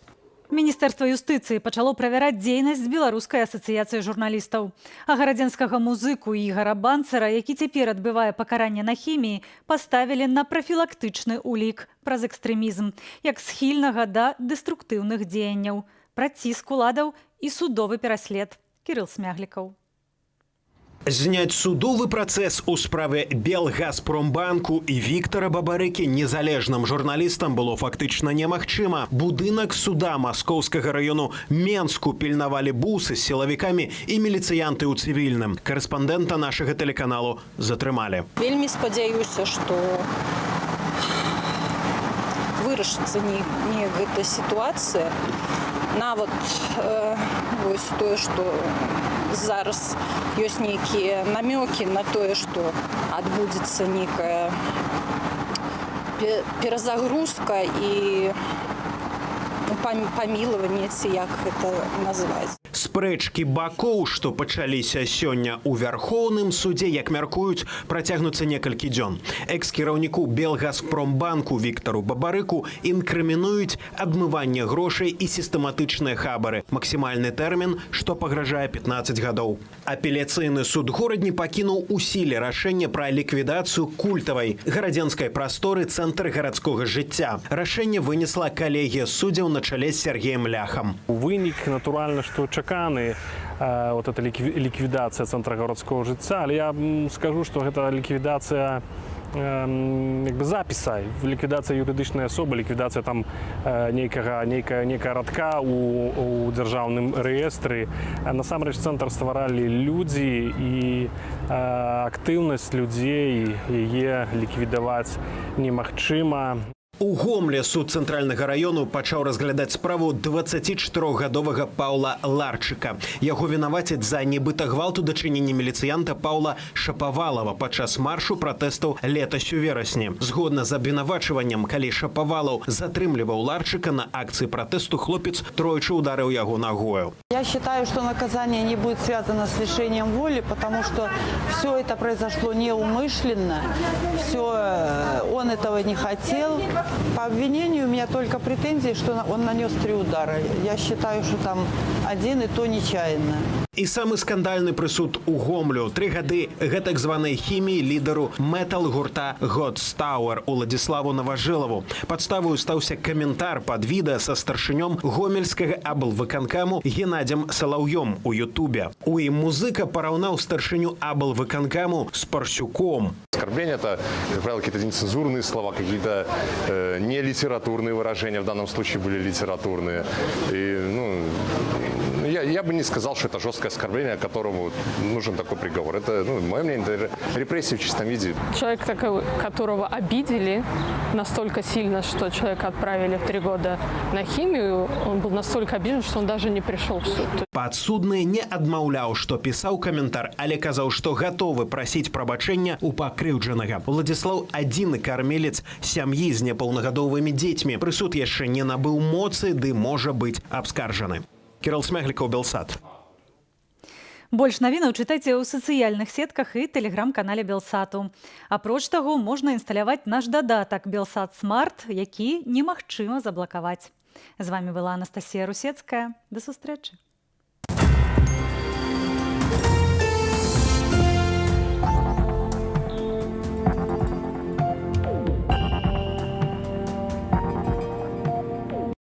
Міністэрства юстыцыі пачало правяраць дзейнасць Беларускай асацыяцыі журналістаў. А гарадзенскага музыку Ігара Банцара, які цяпер адбывае пакаранне на хіміі, паставілі на прафілактычны улік праз экстрэмізм, як схільнага да дэструктыўных дзеянняў, пра ціск уладаў і судовы пераслед. Кірыл Смяглікаў. Зняць судовы працэс у справе Белгазпромбанку і Віктара Бабарыкі незалежным журналістам было фактычна немагчыма. Будынак суда маскоўскага раёну Менску пільнавалі бусы з сілавікамі і міліцыянты ў цывільным. Карэспандэнта нашага тэлеканалу затрымалі. Вельмі спадзяюся, што вырашыцца не гэта сітуацыя. Нават вось тое, што зараз ёсць нейкія намёкі на тое, што адбудзецца нейкая перазагрузка і, ну, памілаванне, ці як гэта назваць. Спрэчкі бакоў, што пачаліся сёння ў вярхоўным судзе, як мяркуюць, працягнуцца некалькі дзён. Экс-кіраўніку Белгазпромбанку Віктару Бабарыку інкрымінуюць адмыванне грошай і сістэматычныя хабары. Максімальны тэрмін, што пагражае, 15 гадоў. Апеляцыйны суд Горадні пакінуў у сіле рашэнне пра ліквідацыю культавай гарадзенскай прасторы «Цэнтр гарадскога жыцця». Рашэнне вынесла калегія суддзяў на чале з Сяргеем Ляхам. Вынік, натуральна, што чаканы, вот эта ліквідацыя Цэнтра гарадскога жыцця, але я скажу, што гэта ліквідацыя як бы запіса, ліквідацыя юрыдычнай асобы, ліквідацыя там нейкага радка у дзяржаўным рэестры. А насамрэч цэнтр стваралі людзі, і актыўнасць людзей, яе ліквідаваць немагчыма. У Гомле суд Цэнтральнага раёну пачаў разглядаць справу 24-гадовага Паўла Ларчыка. Яго вінавацяць за нібыта гвалт у дачыненні міліцыянта Паўла Шапавалава падчас маршу пратэстаў летась у верасні. Згодна з абвінавачваннем, калі Шапавалаў затрымліваў Ларчыка на акцыі пратэсту, хлопец тройчы ударыў яго нагою. Я считаю, что наказание не будет связано с лишением воли, потому что все это произошло неумышленно, все, он этого не хотел. По обвинению у меня только претензии, что он нанес три удара. Я считаю, что там один, и то нечаянно. І самы скандальны прысуд у Гомлю: 3 гады гэтак званай хіміі лідару метал-гурта God's Tower Уладзіславу Наважылаву. Падставаю стаўся каментар пад відэа са старшынём Гомельскага аблвыканкаму Геннадзем Салаўём у Ютубе. У ім музыка параўнаў старшыню аблвыканкаму з парсюком. Оскорбление – это, как правило, какие-то нецензурные слова, какие-то нелитературные выражения, в данном случае были литературные. И, ну, я Я бы не сказал, что это жесткое оскорбление, которому нужен такой приговор. Это, ну, мое мнение, это репрессии в чистом виде. Человек, такой, которого обидели настолько сильно, что человека отправили в 3 года на химию, он был настолько обижен, что он даже не пришел в суд. Падсудны не адмаўляў, што пісаў каментар, але казаў, што гатовы прасіць прабачэння ў пакрыўджанага. Уладзіслаў адзіны кармелец сям'і з непаўнагадовымі дзецьмі. Прысуд яшчэ не набыў моцы ды можа быць абскарджаны. Кірыл Смяглікаў, Белсат. Больш навінаў чытайце ў сацыяльных сетках і тэлеграм-канале Белсату. Апроч таго, можна інсталяваць наш дадатак Белсат Смарт, які немагчыма заблакаваць. З вами была Анастасія Русецкая. Да сустрэчы.